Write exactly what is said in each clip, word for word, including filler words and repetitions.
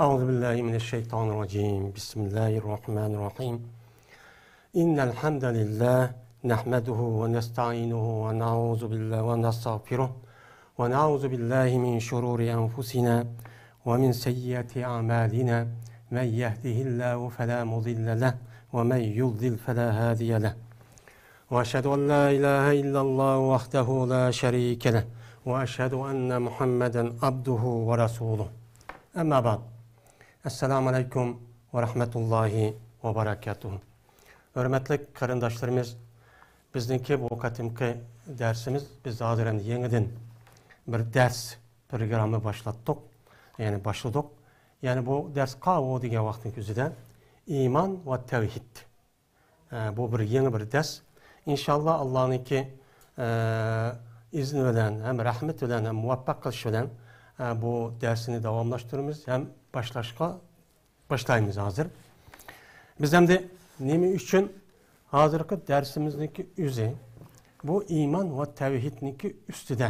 أعوذ بالله من الشيطان الرجيم. بسم الله الرحمن الرحيم. إن الحمد لله نحمده ونستعينه ونعوذ بالله ونستغفره ونعوذ بالله من شرور أنفسنا ومن سيئات أعمالنا. من يهده الله فلا مضل له ومن يضلل فلا هادي له. وأشهد أن لا إله إلا الله وحده لا شريك له وأشهد أن محمدا عبده ورسوله. أما بعد. السلام عليكم ورحمة الله وبركاته. ھۆرمەتلىك قېرىنداشلىرىمىز، بىزنىڭكى بۇ قېتىمقى دەرسىمىز، بىز ھازىر ئەمدى يېڭىدىن بىر دەرس پروگرامما باشلاتتۇق، يەنى باشلىدۇق. يەنى بۇ دەرس قاۋۇ دېگەن ۋاقىتنىڭ ئۆزىدە ئىمان ۋە تەۋھىد. ئە، بۇ بىر يېڭى بىر دەرس. ئىنشاللا، ئاللانىڭكى، ئە، ئىزنى بىلەن ھەم رەھمىتى بىلەن ھەم مۇۋەپپەق قىلىشى بىلەن، ئە، بۇ دەرسنى داۋاملاشتۇرىمىز ھەم باشلاشقا باشلايمىز ھازىر. بىز ئەمدى نېمە ئۈچۈن ھازىرقى دەرسىمىزنىڭكى ئۆزى بۇ ئىمان ۋە تەۋھىدنىڭكى ئۈستىدە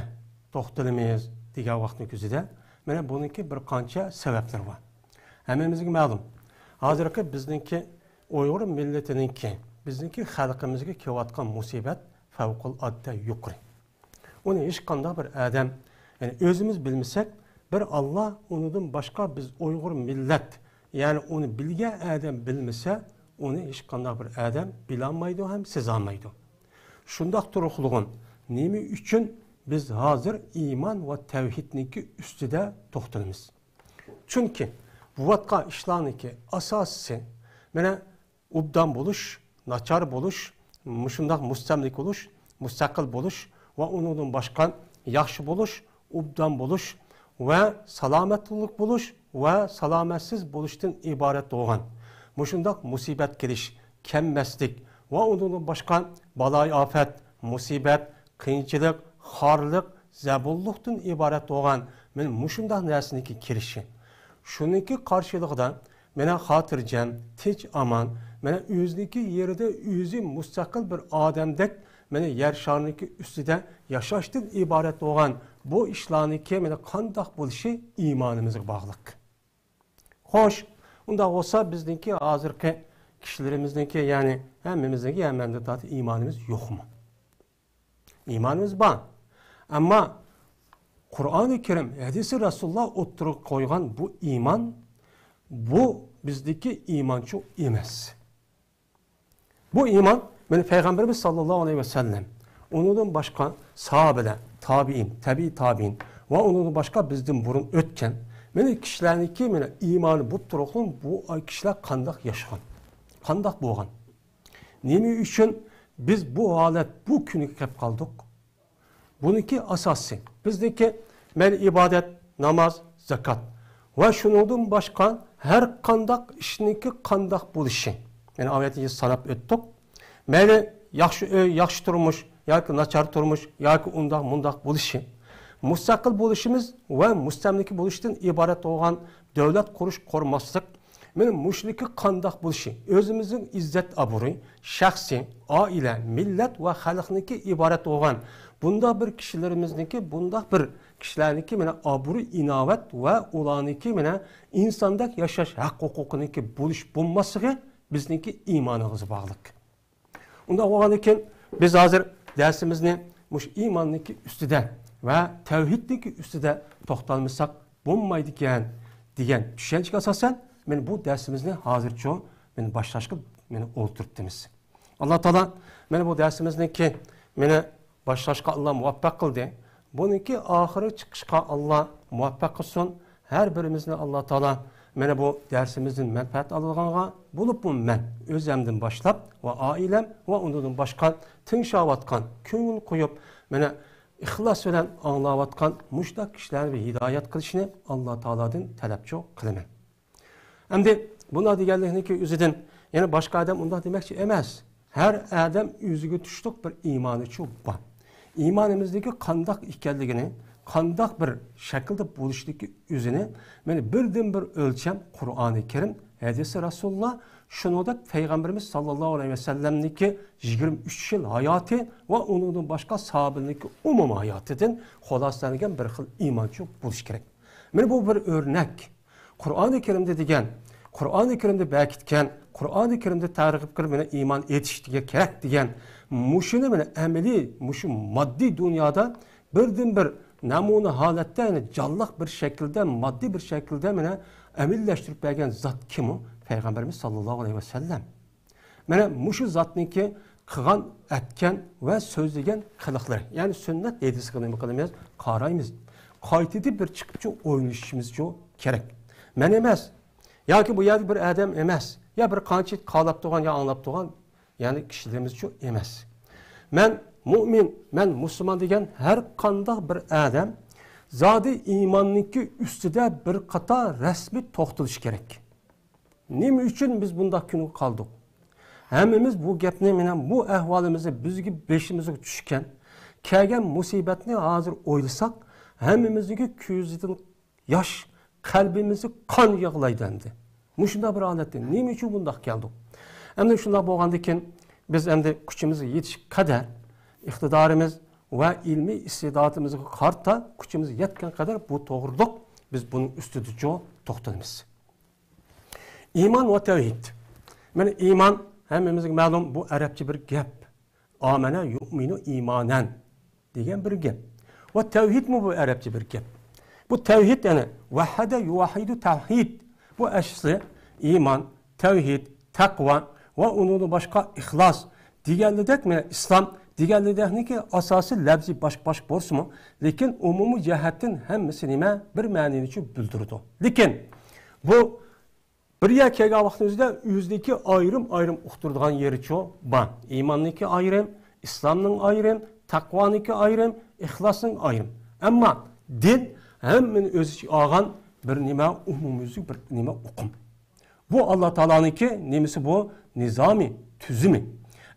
توختىلىمىز دېگەن ۋاقىتنىڭ ئۆزىدە، مانا بۇنىڭكى بىر قانچە سەۋەبلىرى بار. ھەممىمىزگە مەلۇم، ھازىرقى بىزنىڭكى ئۇيغۇر مىللىتىنىڭكى، بىزنىڭكى خەلقىمىزگە كېلىۋاتقان مۇسىبەت پەۋقۇلئاددە يۇقىرى. ئۇنى ھېچقانداق بىر ئادەم، يەنى ئۆزىمىز بىلمىسەك، بىر ئاللا، ئۇنىڭدىن باشقا بىز ئۇيغۇر مىللەت، يەنى ئۇنى بىلگەن ئادەم بىلمىسە، ئۇنى ھېچقانداق بىر ئادەم بىلالمايدۇ ھەم سېزالمايدۇ. شۇنداق تۇرۇقلۇغۇن، نېمە ئۈچۈن بىز ھازىر ئىمان ۋە تەۋھىدنىڭكى ئۈستىدە توختىلىمىز؟ چۈنكى بوۋاتقان ئىشلارنىڭكى ئاساسىسى، مانا، ئوبدان بولۇش، ناچار بولۇش، مۇشۇنداق مۇستەملىكە بولۇش، مۇستەقىل بولۇش ۋە ئۇنىڭدىن باشقا ياخشى بولۇش، ئوبدان بولۇش ۋە سالامەتلىك بولۇش ۋە سالامەتسىز بولۇشتىن ئىبارەت بولغان مۇشۇنداق مۇسىبەت كېلىش، كەممەسلىك ۋە ئۇنىڭدىن باشقا بالايىئاپەت، مۇسىبەت، قىيىنچىلىق، خارلىق، زەبۇنلۇقتىن ئىبارەت بولغان مانا مۇشۇنداق نەرسىنىڭكى كېلىشى. شۇنىڭكى قارشىلىقىدا مانا خاتىرجەم، تىنچ-ئامان، مانا ئۆزىنىڭكى يېرىدە ئۆزى مۇستەقىل بىر ئادەمدەك مانا يەر شارىنىڭكى ئۈستىدە ياشاشتىن ئىبارەت بولغان بۇ ئىشلارنىڭكى مانا قانداق بولۇشى ئىمانىمىزغا باغلىق. خوش، ئۇنداق بولسا بىزنىڭكى ھازىرقى كىشىلىرىمىزنىڭكى، يەنى ھەممىمىزنىڭكى ھەممەمدىن تارتىپ ئىمانىمىز يوقمۇ؟ ئىمانىمىز بار. ئەمما قۇرئانى كەرىم، ھەدىسى رەسۇلۇللا ئوتتۇرىغا قويغان بۇ ئىمان، بۇ بىزدىكى ئىمانچۇ ئەمەس. بۇ ئىمان، مانا پەيغەمبىرىمىز ساللاللاھۇ ئەلەيھى ۋەسەللەم، ئۇنىڭدىن باشقا ساھابىلەر، تابىئىن، تەبىئىي تابىئىن ۋە ئۇنىڭدىن باشقا بىزدىن بۇرۇن ئۆتكەن، مانا كىشىلەرنىڭكى مانا ئىمانى بولۇپ تۇرۇقلۇق بۇ كىشىلەر قانداق ياشىغان، قانداق بولغان؟ نېمە ئۈچۈن بىز بۇ ھالەت، بۇ كۈنگە كەپ قالدۇق؟ بۇنىڭكى ئاساسى، بىزنىڭكى مەيلى ئىبادەت، ناماز، زاكات ۋە شۇنىڭدىن باشقا ھەر قانداق ئىشنىڭكى قانداق بولۇشى. مانا ئايەتنى ساناپ ئۆتتۇق. مەيلى ياخشى ئۆي، ياخشى تۇرمۇش ياكى ناچار تۇرمۇش ياكى ئۇنداق مۇنداق بولۇشى. مۇستەقىل بولۇشىمىز ۋە مۇستەملىكە بولۇشتىن ئىبارەت بولغان دۆلەت قۇرۇش، قۇرماسلىق، مانا مۇشۇنىڭكى قانداق بولۇشى، ئۆزىمىزنىڭ ئىززەت ئابرۇي، شەخسىي، ئائىلە، مىللەت ۋە خەلقنىڭكى ئىبارەت بولغان بۇنداق بىر كىشىلىرىمىزنىڭكى، بۇنداق بىر كىشىلەرنىڭكى مانا ئابرۇي، ئىناۋەت ۋە ئۇلارنىڭكى مانا ئىنساندەك ياشاش ھەق ھوقۇقىنىڭكى بولۇش بولماسلىقى بىزنىڭكى ئىمانىمىزغا باغلىق. ئۇنداق بولغاندىن كېيىن، بىز ھازىر دەرسىمىزنى مۇشۇ ئىماننىڭكى ئۈستىدە ۋە تەۋھىدنىڭكى ئۈستىدە توختالمىساق بولمايدىكەن دېگەن چۈشەنچىگە ئاساسەن، مانا بۇ دەرسىمىزنى ھازىرچۇ مانا باشلاشقا مانا ئولتۇرتتىمىز. ئاللا تائالا مانا بۇ دەرسىمىزنىڭكى مانا باشلاشقا ئاللا مۇۋەپپەق قىلدى. بۇنىڭكى ئاخىرى چىقىشقا ئاللا مۇۋەپپەق قىلسۇن. ھەر بىرىمىزنى ئاللا تائالا مانا بۇ دەرسىمىزدىن مەنپەئەت ئالىدىغانغا، بولۇپمۇ مەن ئۆزۈمدىن باشلاپ ۋە ئائىلەم ۋە ئۇنىڭدىن باشقا تىڭشاۋاتقان، كۆڭۈل قويۇپ، مانا ئىخلاس بىلەن ئاڭلاۋاتقان مۇشۇنداق كىشىلەرنى ھىدايەت قىلىشىنى ئاللا تائالادىن تەلەپچۇ قىلىمەن. ئەمدى بۇنداق دېگەنلىكنىڭكى ئۆزىدىن يەنە باشقا ئادەم ئۇنداق دېمەكچى ئەمەس. ھەر ئادەم ئۆزىگە تۇشلۇق بىر ئىمانىچۇ بار. ئىمانىمىزنىڭكى قانداق ئىكەنلىكىنى، قانداق بىر شەكىلدە بولۇشلۇقى ئۆزىنى، مانا، بىردىنبىر ئۆلچەم قۇرئانى كەرىم، ھەدىسى رەسۇلۇللا، شۇنىڭدەك پەيغەمبىرىمىز ساللاللاھۇ ئەلەيھى ۋەسەللەمنىڭكى يىگىرمە ئۈچ يىل ھاياتى ۋە ئۇنىڭدىن باشقا ساھابىلەرنىڭكى ئومۇمىي ھاياتىدىن خۇلاسىلەنگەن بىر خىل ئىمانچۇ بولۇش كېرەك. مانا بۇ بىر ئۆرنەك. قۇرئانى كەرىمدە دېگەن، قۇرئانى كەرىمدە بەكىتكەن، قۇرئانى كەرىمدە تەرغىب قىلىپ، مانا ئىمان ئېيتىش دېگەن كېرەك دېگەن، مۇشۇنى مانا ئەمەلىي، مۇشۇ ماددىي دۇنيادا بىردىنبىر نەمۇنە ھالەتتە، يەنى جانلىق بىر شەكىلدە، ماددىي بىر شەكىلدە مانا ئەمەلىيلەشتۈرۈپ بەرگەن زات كىم ئۇ؟ پەيغەمبىرىمىز ساللاللاھۇ ئەلەيھى ۋەسەللەم. مانا مۇشۇ زاتنىڭكى قىلغان، ئەتكەن ۋە سۆزلىگەن قىلىقلىرى، يەنى سۈننەت ھەدىسىگە نېمە قىلىمىز؟ قارايمىز. قايتىدىن بىر چىقىپچۇ ئويلىشىشىمىزچۇ كېرەك. مەن ئەمەس، ياكى بۇ يەردە بىر ئادەم ئەمەس، يا بىر قانچە كالاپ تۇرغان يا ئاڭلاپ تۇرغان، يەنى كىشىلىرىمىزچۇ ئەمەس. مەن مۇئمىن، مەن مۇسۇلمان دېگەن ھەر قانداق بىر ئادەم زادى ئىماننىڭكى ئۈستىدە بىر قاتار رەسمىي توختىلىشى كېرەك. نېمە ئۈچۈن بىز بۇنداق كۈنگە قالدۇق؟ ھەممىمىز بۇ گەپنى، مانا بۇ ئەھۋالىمىزنى، بىزگە بېشىمىزغا چۈشكەن، كەلگەن مۇسىبەتنى ھازىر ئويلىساق، ھەممىمىزنىڭكى كۆزىدىن ياش، قەلبىمىزدە قان يىغلايدۇ ئەمدى. مۇشۇنداق بىر ھالەتتە نېمە ئۈچۈن بۇنداق كەلدۇق؟ ئەمدى شۇنداق بولغاندىن كېيىن، بىز ئەمدى كۈچىمىزگە يېتىش قەدەر ئىقتىدارىمىز ۋە ئىلمىي ئىستىداتىمىزغا قارىتا كۈچىمىز يەتكەن قەدەر بۇ توغرۇلۇق بىز بۇنىڭ ئۈستىدىچۇ توختىلىمىز. ئىمان ۋە تەۋھىد. مانا ئىمان ھەممىمىزگە مەلۇم، بۇ ئەرەبچە بىر گەپ. ئامەنە يۇئمىنۇ ئىمانەن دېگەن بىر گەپ. ۋە تەۋھىدمۇ بۇ ئەرەبچە بىر گەپ. بۇ تەۋھىد، يەنى ۋەھەدە يۇۋەھھىدۇ تەۋھىد. بۇ ئەسلى ئىمان، تەۋھىد، تەقۋا ۋە ئۇنىڭدىن باشقا ئىخلاس دېگەنلىدەك، مانا ئىسلام دېگەنلىدەكنىكى ئاساسىي لەپزى باشقا-باشقا بولسىمۇ، لېكىن ئومۇمىي جەھەتتىن ھەممىسى نېمە؟ بىر مەنىنىچۇ بىلدۈرىدۇ. لېكىن بۇ بىر يەرگە كەلگەن ۋاقتىمىزدا ئۆزىدىكى ئايرىم-ئايرىم ئۇقتۇرىدىغان يېرىچۇ بار. ئىماننىڭكى ئايرىم، ئىسلامنىڭ ئايرىم، تەقۋانىڭكى ئايرىم، ئىخلاسنىڭ ئايرىم. ئەمما دىن ھەممىنى ئۆز ئىچىگە ئالغان بىر نېمە، ئومۇميۈزلۈك بىر نېمە، ئۇقۇم. بۇ ئاللا تائالانىڭكى نېمىسى بۇ؟ نىزامى، تۈزۈمى.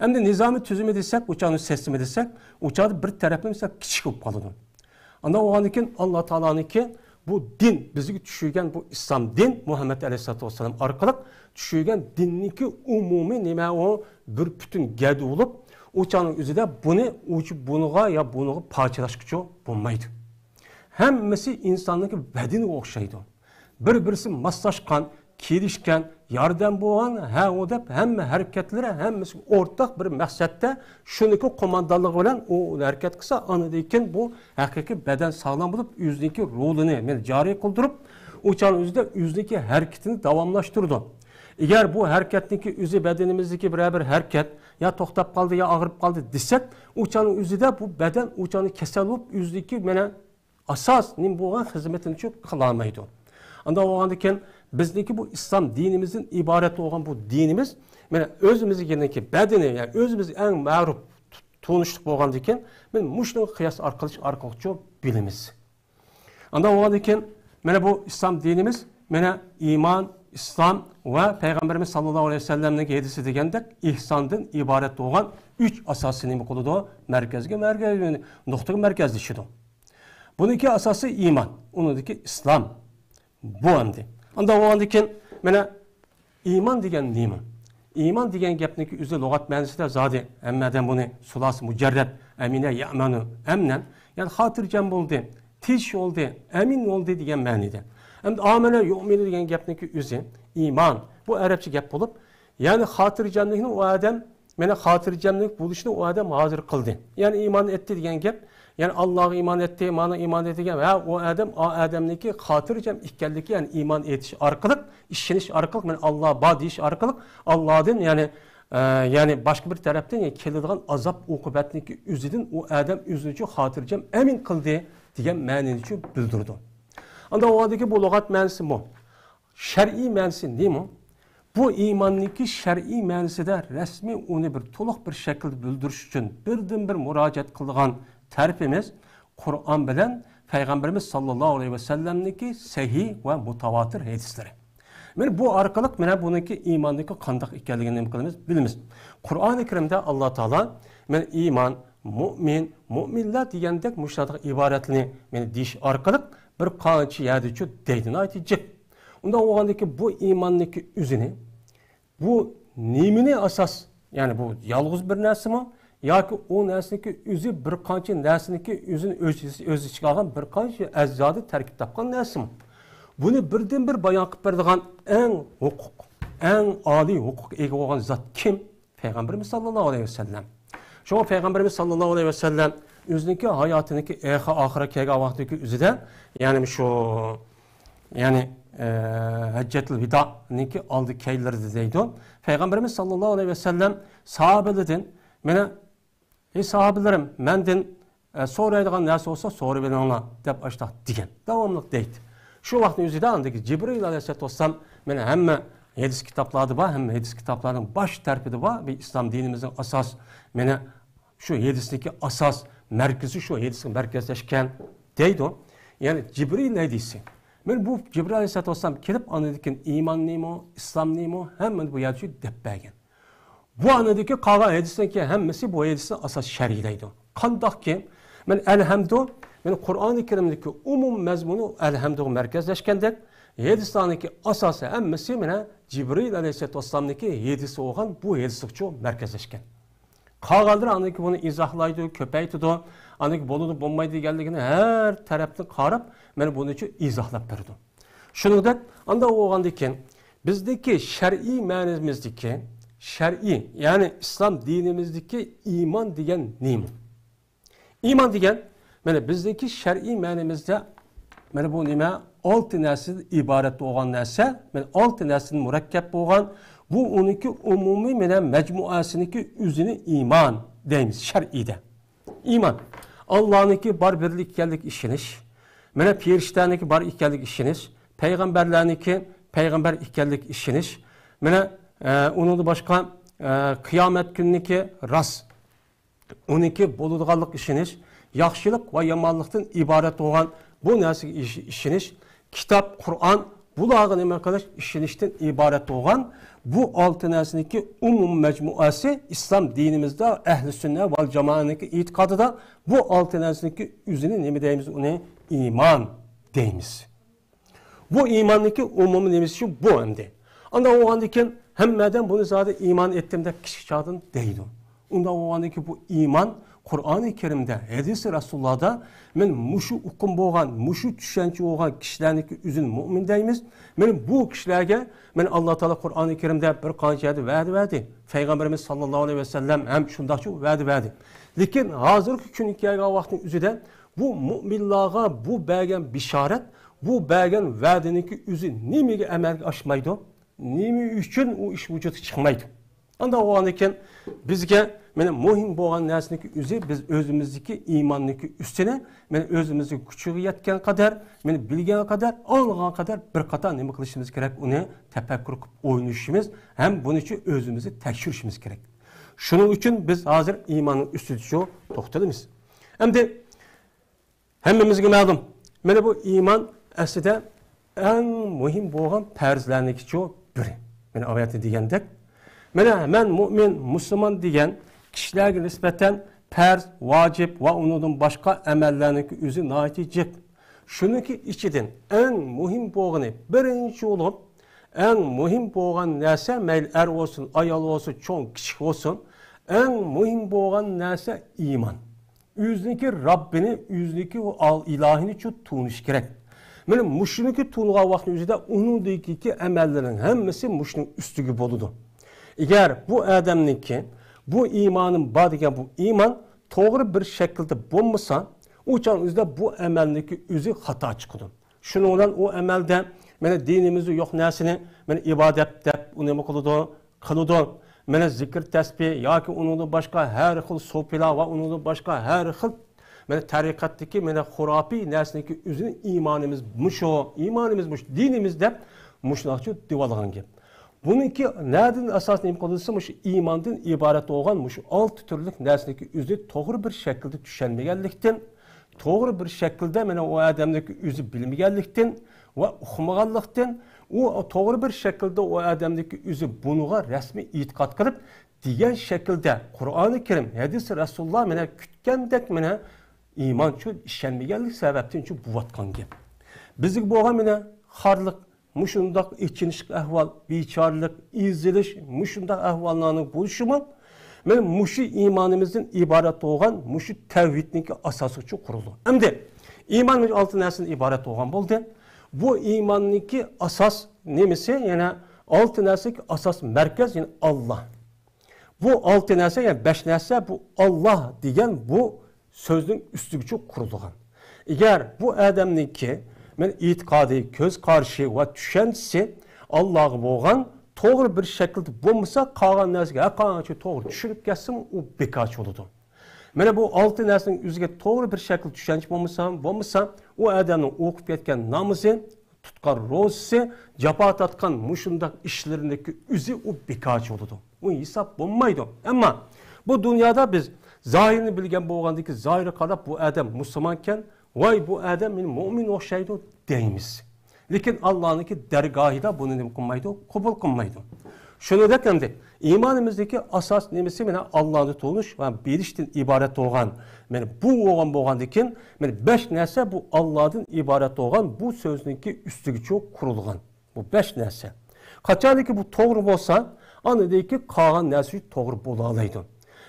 ئەمدى نىزامى، تۈزۈمى دېسەك، ئۇ چاغدا سىستېما دېسەك، ئۇ چاغدا بىر تەرەپلىمە سەل كىچىك بولۇپ قالىدۇ. ئانداق بولغاندىن كېيىن ئاللا تائالانىڭكى بۇ دىن، بىزگە چۈشۈرگەن بۇ ئىسلام دىن، مۇھەممەد ئەلەيھىسسالاتۇ ۋەسسالام ئارقىلىق چۈشۈرگەن دىننىڭكى ئومۇمىي نېمە ئۇ؟ بىر پۈتۈن گەۋدە بولۇپ، ئۇ چاغنىڭ ئۆزىدە بۇنى ئۇچۇ بۇنىغا يا بۇنىغا پارچىلاشقىچۇ بولمايدۇ. ھەممىسى ئىنساننىڭكى بەدىنىگە ئوخشايدۇ. بىر-بىرسى ماسلاشقان، كېلىشكەن، ياردەم بولغان، ھە، ئۇ دەپ ھەممە ھەرىكەتلىرى ھەممىسى ئورتاق بىر مەقسەتتە، شۇنىڭكى قوماندانلىقى بىلەن ئۇ ھەرىكەت قىلسا، ئاندىن كېيىن بۇ ھەقىقىي بەدەن ساغلام بولۇپ، ئۆزىنىڭكى رولىنى، مانا، جارى قىلدۇرۇپ، ئۇ چاغنىڭ ئۆزىدە ئۆزىنىڭكى ھەرىكىتىنى داۋاملاشتۇرىدۇ. ئەگەر بۇ ھەرىكەتنىڭكى ئۆزى بەدىنىمىزدىكى بىرەر بىر ھەرىكەت يا توختاپ قالدى، يا ئاغرىپ قالدى دېسەك، ئۇ چاغنىڭ ئۆزىدە بۇ بەدەن ئۇ چاغنى كېسەل بولۇپ، ئۆزىدىكى، مانا، ئاساس نېمە بولغان خىزمىتىنى شۇ قىلالمايدۇ. ئانداق بولغاندىن كېيىن بىزنىڭكى بۇ ئىسلام دىنىمىزدىن ئىبارەت بولغان بۇ دىنىمىز، مانا، ئۆزىمىزنىڭكى بەدىنى، يەنى ئۆزىمىز ئەڭ مەرۇپ تونۇشلۇق بولغاندىن كېيىن، مانا، مۇشۇنىڭغا قىياس ئارقىلىق، ئارقىلىقچۇ بىلىمىز. ئانداق بولغاندىن كېيىن، مانا، بۇ ئىسلام دىنىمىز، مانا، ئىمان، ئىسلام ۋە پەيغەمبىرىمىز ساللاللاھۇ ئەلەيھى ۋەسەللەمنىڭ ھەدىسى دېگەندەك، ئىھساندىن ئىبارەت بولغان ئۈچ ئاساسىي نېمە قىلىدۇ؟ مەركەزگە، مەركەز، نۇقتىغا مەركەزلىشىدۇ. بۇنىڭكى ئاساسى ئىمان، ئۇنىڭدىكى ئىسلام. بۇ ئەمدى. ئانداق بولغاندىن كېيىن، مانا، ئىمان دېگەن نېمە؟ ئىمان دېگەن گەپنىڭكى ئۆزى لۇغەت مەنىسىدە زادى ھەممە ئادەم بۇنى سۇلاسى مۇجەررەد، ئەمىنە يەئمەنۇ ئەمنەن، يەنى خاتىرجەم بولدى، تىنچ بولدى، ئەمىن بولدى دېگەن مەنىدە. ئەمدى ئامەنە يۇئمىنۇ دېگەن گەپنىڭكى ئۆزى ئىمان. بۇ ئەرەبچە گەپ بولۇپ، يەنى خاتىرجەملىكنى ئۇ ئادەم مانا خاتىرجەملىك بولۇشنى ئۇ ئادەم ھازىر قىلدى. يەنى ئىمان ئەتتى دېگەن گەپ، يەنى ئاللاغا ئىمان ئەتتى، مانا ئىمان ئەتتى دېگەن، ھە، ئۇ ئادەم، ئا ئادەمنىڭكى خاتىرجەم ئىكەنلىكى، يەنى ئىمان ئېيتىش ئارقىلىق، ئىشىنىش ئارقىلىق، مانا ئاللا بار دېيىش ئارقىلىق، ئاللادىن، يەنى، ئە، يەنى باشقا بىر تەرەپتىن، يەنى كېلىدىغان ئازاب ئوقۇبەتنىڭكى ئۆزىدىن ئۇ ئادەم ئۆزىنى شۇ خاتىرجەم ئەمىن قىلدى دېگەن مەنىنى شۇ بىلدۈرىدۇ. ئاندىن ئۇ ئادىكى بۇ لۇغەت مەنىسى بۇ. شەرئىي مەنىسى نېمە؟ بۇ ئىماننىڭكى شەرئىي مەنىسىدە رەسمىي ئۇنى بىر تولۇق بىر شەكىلدە بىلدۈرۈش ئۈچۈن بىردىنبىر مۇراجىئەت قىلىدىغان تەرىپىمىز قۇرئان بىلەن پەيغەمبىرىمىز ساللاللاھۇ ئەلەيھى ۋەسەللەمنىڭكى سەھىھ ۋە مۇتەۋاتىر ھەدىسلىرى. مانا بۇ ئارقىلىق مانا بۇنىڭكى ئىماننىڭكى قانداق ئىكەنلىكىنى نېمە قىلىمىز؟ بىلىمىز. قۇرئانى كەرىمدە ئاللا تائالا مانا ئىمان، مۇئمىن، مۇئمىنلار دېگەندەك مۇشۇلاردىن ئىبارەتلىرىنى مانا دېيىش ئارقىلىق بىر قانچە يەردىچۇ دەيدۇ، ناھايىتى جىق. ئۇنداق بولغاندىكىن بۇ ئىماننىڭكى ئۆزىنى، بۇ نېمىنى ئاساس، يەنى بۇ يالغۇز بىر نەرسىمۇ ياكى ئۇ نەرسىنىڭكى ئۆزى بىر قانچە نەرسىنىڭكى ئۆزىنى ئۆز، ئۆز ئىچىگە ئالغان بىر قانچە ئەززادىن تەركىب تاپقان نەرسىمۇ؟ بۇنى بىردىنبىر بايان قىلىپ بېرىدىغان ئەڭ ھوقۇق، ئەڭ ئالىي ھوقۇققا ئىگە بولغان زات كىم؟ پەيغەمبىرىمىز ساللاللاھۇ ئەلەيھى ۋەسەللەم. شۇڭا پەيغەمبىرىمىز ساللاللاھۇ ئەلەيھى ۋەسەللەم ئۆزىنىڭكى ھاياتىنىڭكى ئېخى-، ئاخىرىغا كەلگەن ۋاقتىدىكى ئۆزىدە، يەنى شۇ، يەنى، ئە، ھەججەتۇل ۋىدانىڭكى ئالدى كەيلىرىدە دەيدۇ. پەيغەمبىرىمىز ساللاللاھۇ ئەلەيھى ۋەسەللەم ساھابىلىرىدىن، مانا، ئەي ساھابىلىرىم، مەندىن، ئە، سورايدىغان نەرسە بولسا سوراۋېلىڭلار، دەپ ئاشۇنداق دېگەن. داۋاملىق دەيدۇ. شۇ ۋاقىتنىڭ ئۆزىدە ئاندىكى جىبرىئىل ئەلەيھىسسالاتۇ ۋەسسالام، مانا، ھەممە ھەدىس كىتابلاردا بار، ھەممە ھەدىس كىتابلارنىڭ باش تەرىپىدە بار، بۇ ئىسلام دىنىمىزنىڭ ئاساس، مانا، شۇ ھەدىسنىڭكى ئاساس مەركىزى، شۇ ھەدىسكە مەركەزلەشكەن دەيدۇ. يەنى جىبرىئىل ھەدىسى. مانا بۇ جىبرىئىل ئەلەيھىسسالاتۇ ۋەسسالام كېلىپ، ئاندىن كېيىن ئىمان نېمە، ئىسلام نېمە، ھەممىنى بۇ يەردە شۇ دەپ بەرگەن. بۇ ئاندىكى قالغان ھەدىسنىڭكى ھەممىسى بۇ ھەدىسنى ئاساس شەرھلەيدۇ. قانداقكى؟ مانا ئەلھەمدۇ، مانا قۇرئانى كەرىمدىكى ئومۇم مەزمۇنى ئەلھەمدۇغا مەركەزلەشكەندەك، ھەدىسلەرنىڭكى ئاساسى ھەممىسى مانا جىبرىئىل ئەلەيھىسسالاتۇ ۋەسسالامنىڭكى ھەدىسى بولغان بۇ ھەدىسىغىچۇ مەركەزلەشكەن. قالغانلىرى ئاندىن كېيىن بۇنى ئىزاھلايدۇ، كۆپەيتىدۇ. ئاندىن كېيىن بولىدۇ، بولمايدۇ دېگەنلىكىنى ھەر تەرەپتىن قاراپ، مانا بۇنىچۇ ئىزاھلاپ بېرىدۇ. شۇنىڭدەك، ئانداق بولغاندىن كېيىن، بىزدىكى شەرئىي مەنىمىزدىكى، شەرئىي، يەنى ئىسلام دىنىمىزدىكى ئىمان دېگەن نېمە؟ ئىمان دېگەن، مانا بىزدىكى شەرئىي مەنىمىزدە، مانا بۇ نېمە؟ ئالتە نەرسىدىن ئىبارەت بولغان نەرسە، مانا ئالتە نەرسىدىن مۇرەككەپ بولغان، بۇ ئۇنىڭكى ئومۇمىي، مانا مەجمۇئەسىنىڭكى ئۆزىنى ئىمان دەيمىز شەرئىيدە. ئىمان. ئاللانىڭكى بار بىرلىك ئىكەنلىكىگە ئىشىنىش. مانا پېرىشتەنىڭكى بار ئىكەنلىكىگە ئىشىنىش. پەيغەمبەرلەرنىڭكى پەيغەمبەر ئىكەنلىكىگە ئىشىنىش. مانا، ئە، ئۇنىڭدىن باشقا، ئە، قىيامەت كۈنىنىڭكى راست، ئۇنىڭكى بولىدىغانلىقىغا ئىشىنىش، ياخشىلىق ۋە يامانلىقتىن ئىبارەت بولغان بۇ نەرسىگە ئىش-، ئىشىنىش، كىتاب، قۇرئان، بۇلارغا نېمە قىلىش؟ ئىشىنىشتىن ئىبارەت بولغان بۇ ئالتە نەرسىنىڭكى ئومۇم مەجمۇئەسى ئىسلام دىنىمىزدا ئەھلى سۈننە ۋەل جامائەنىڭكى ئېتىقادىدا بۇ ئالتە نەرسىنىڭكى ئۆزىنى نېمە دەيمىز؟ ئۇنى ئىمان دەيمىز. بۇ ئىماننىڭكى ئومۇمىي نېمىسى شۇ، بۇ ئەمدى. ئانداق بولغاندىن كېيىن ھەممە ئادەم بۇنى زادى ئىمان ئېيتتىم دەپ كىچىك چاغدىن دەيدۇ. ئۇنداق بولغاندىن كېيىن بۇ ئىمان قۇرئانى كەرىمدە، ھەدىسى رەسۇلۇللاھدا مەن مۇشۇ ئۇقۇم بولغان، مۇشۇ چۈشەنچە بولغان كىشىلەرنىڭكى ئۆزىنى مۇئمىن دەيمىز. مەن بۇ كىشىلەرگە مەن ئاللا تائالا قۇرئانى كەرىمدە بىر قانچە يەردە ۋەدە بەردى. پەيغەمبىرىمىز ساللاللاھۇ ئەلەيھى ۋەسەللەم ھەم شۇنداقچە ۋەدە بەردى. لېكىن ھازىرقى كۈنگە كەلگەن ۋاقىتنىڭ ئۆزىدە بۇ مۇئمىنلارغا بۇ بەرگەن بىشارەت، بۇ بەرگەن ۋەدىنىڭكى ئۆزى نېمىگە ئەمەلگە ئاشمايدۇ؟ نېمە ئۈچۈن ئۇ ئىش ۋۇجۇدقا چىقمايدۇ؟ ئانداق بولغاندىن كېيىن بىزگە مانا مۇھىم بولغان نەرسىنىڭكى ئۆزى، بىز ئۆزىمىزدىكى ئىماننىڭكى ئۈستىنى، مانا ئۆزىمىزنىڭ كۈچىگە يەتكەن قەدەر، مانا بىلگەن قەدەر، ئاڭلىغان قەدەر بىر قاتار نېمە قىلىشىمىز كېرەك؟ ئۇنى تەپەككۇر قىلىپ ئويلىشىمىز ھەم بۇنىچۇ ئۆزىمىزنى تەكشۈرۈشىمىز كېرەك. شۇنىڭ ئۈچۈن بىز ھازىر ئىماننىڭ ئۈستىدىچۇ توختىلىمىز. ئەمدى ھەممىمىزگە مەلۇم. مانا بۇ ئىمان ئەسلىدە ئەڭ مۇھىم بولغان پەرزلەرنىڭكىچۇ بىرى. مانا ئايەتتە دېگەندەك، مانا مەن مۇئمىن، مۇسۇلمان دېگەن كىشىلەرگە نىسبەتەن پەرز، ۋاجىپ ۋە ئۇنىڭدىن باشقا ئەمەللەرنىڭكى ئۆزى ناھايىتى جىق. شۇنىڭكى ئىچىدىن ئەڭ مۇھىم بولغىنى، بىرىنچى بولۇپ، ئەڭ مۇھىم بولغان نەرسە، مەيلى ئەر بولسۇن، ئايال بولسۇن، چوڭ، كىچىك بولسۇن، ئەڭ مۇھىم بولغان نەرسە ئىمان. ئۆزىنىڭكى رەببىنى، ئۆزىنىڭكى ئۇ ئال-، ئىلاھىنى چۇ تونۇش كېرەك. مانا مۇشۇنىڭكى تونۇغان ۋاقىتنىڭ ئۆزىدە ئۇنىڭدىكى ئەمەللىرىنىڭ ھەممىسى مۇشۇنىڭ ئۈستىگە بولىدۇ. ئەگەر بۇ ئادەمنىڭكى بۇ ئىمانىم بار دېگەن بۇ ئىمان توغرا بىر شەكىلدە بولمىسا، ئۇ چاغنىڭ ئۆزىدە بۇ ئەمەلنىڭكى ئۆزى خاتا چىقىدۇ. شۇنىڭ بىلەن ئۇ ئەمەلدە مانا دىنىمىزدا يوق نەرسىنى مانا ئىبادەت دەپ ئۇ نېمە قىلىدۇ؟ قىلىدۇ. مانا زىكىر، تەسبىھ ياكى ئۇنىڭدىن باشقا ھەر خىل سوپىلار ۋە ئۇنىڭدىن باشقا ھەر خىل مانا تەرىقەتتىكى مانا خۇراپىي نەرسىنىڭكى ئۆزىنى ئىمانىمىز مۇشۇ، ئىمانىمىز مۇشۇ، دىنىمىز دەپ مۇشۇنداقچە دېۋالغان گەپ. بۇنىڭكى نەدىن ئاساس نېمە قىلدى دېسە، مۇشۇ ئىماندىن ئىبارەت بولغان مۇشۇ ئالتە تۈرلۈك نەرسىنىڭكى ئۆزى توغرا بىر شەكىلدە چۈشەنمىگەنلىكتىن، توغرا بىر شەكىلدە مانا ئۇ ئادەمنىڭكى ئۆزى بىلمىگەنلىكتىن ۋە ئۇقمىغانلىقتىن، ئۇ توغرا بىر شەكىلدە ئۇ ئادەمنىڭكى ئۆزى بۇنىڭغا رەسمىي ئېتىقاد قىلىپ، دېگەن شەكىلدە قۇرئانى كەرىم، ھەدىسى رەسۇلۇللا مانا كۈتكەندەك مانا ئىمانچۇ ئىشەنمىگەنلىك سەۋەبتىنچۇ بوۋاتقان گەپ. بىزگە بولغان مانا خارلىق، مۇشۇنداق ئېچىنىشلىق ئەھۋال، بىچارىلىق، ئېزىلىش، مۇشۇنداق ئەھۋاللارنىڭ بولۇشىمۇ مانا مۇشۇ ئىمانىمىزدىن ئىبارەت بولغان مۇشۇ تەۋھىدنىڭكى ئاساسىغىچۇ قۇرۇلىدۇ. ئەمدى ئىمان مۇشۇ ئالتە نەرسىدىن ئىبارەت بولغان بولدى. بۇ ئىماننىڭكى ئاساس نېمىسى؟ يەنە ئالتە نەرسىگە ئاساس مەركەز، يەنى ئاللا. بۇ ئالتە نەرسە، يەنى بەش نەرسە، بۇ ئاللا دېگەن بۇ سۆزنىڭ ئۈستىگىچە قۇرۇلغان. ئەگەر بۇ ئادەمنىڭكى، مەن ئېتىقادى، كۆز قارىشى ۋە چۈشەنچىسى ئاللاغا بولغان توغرا بىر شەكىلدە بولمىسا، قالغان نەرسىگە ھەر قانچە توغرا چۈشىنىپ كەتسىمۇ، ئۇ بىكارچى بولىدۇ. مانا بۇ ئالتە نەرسىنىڭ ئۆزىگە توغرا بىر شەكىل چۈشەنچە بولمىسا، بولمىسا، ئۇ ئادەمنىڭ ئوقۇپ كەتكەن نامىزى، تۇتقان روزىسى، جاپا تارتقان مۇشۇنداق ئىشلىرىنىڭكى ئۆزى ئۇ بىكارچى بولىدۇ. ئۇ ھېساب بولمايدۇ. ئەمما بۇ دۇنيادا بىز زاھىرنى بىلگەن بولغاندىكىن، زاھىرغا قاراپ بۇ ئادەم مۇسۇلمانكەن، ۋاي، بۇ ئادەم مېنى مۆمىن ئوخشايدۇ دەيمىز. لېكىن ئاللانىڭكى دەرگاھىدا بۇنى نېمە قىلمايدۇ؟ قوبۇل قىلمايدۇ. شۇنىڭدەك ئەمدى ئىمانىمىزدىكى ئاساس نېمىسى؟ مانا ئاللانى تونۇش ۋە بىلىشتىن ئىبارەت بولغان. مانا بۇ بولغان بولغاندىكىن، مانا بەش نەرسە بۇ ئاللادىن ئىبارەت بولغان بۇ سۆزنىڭكى ئۈستىگىچە قۇرۇلغان. بۇ بەش نەرسە. قاچانكى بۇ توغرا بولسا، ئاندىن كېيىن قالغان نەرسە توغرا بولالايدۇ.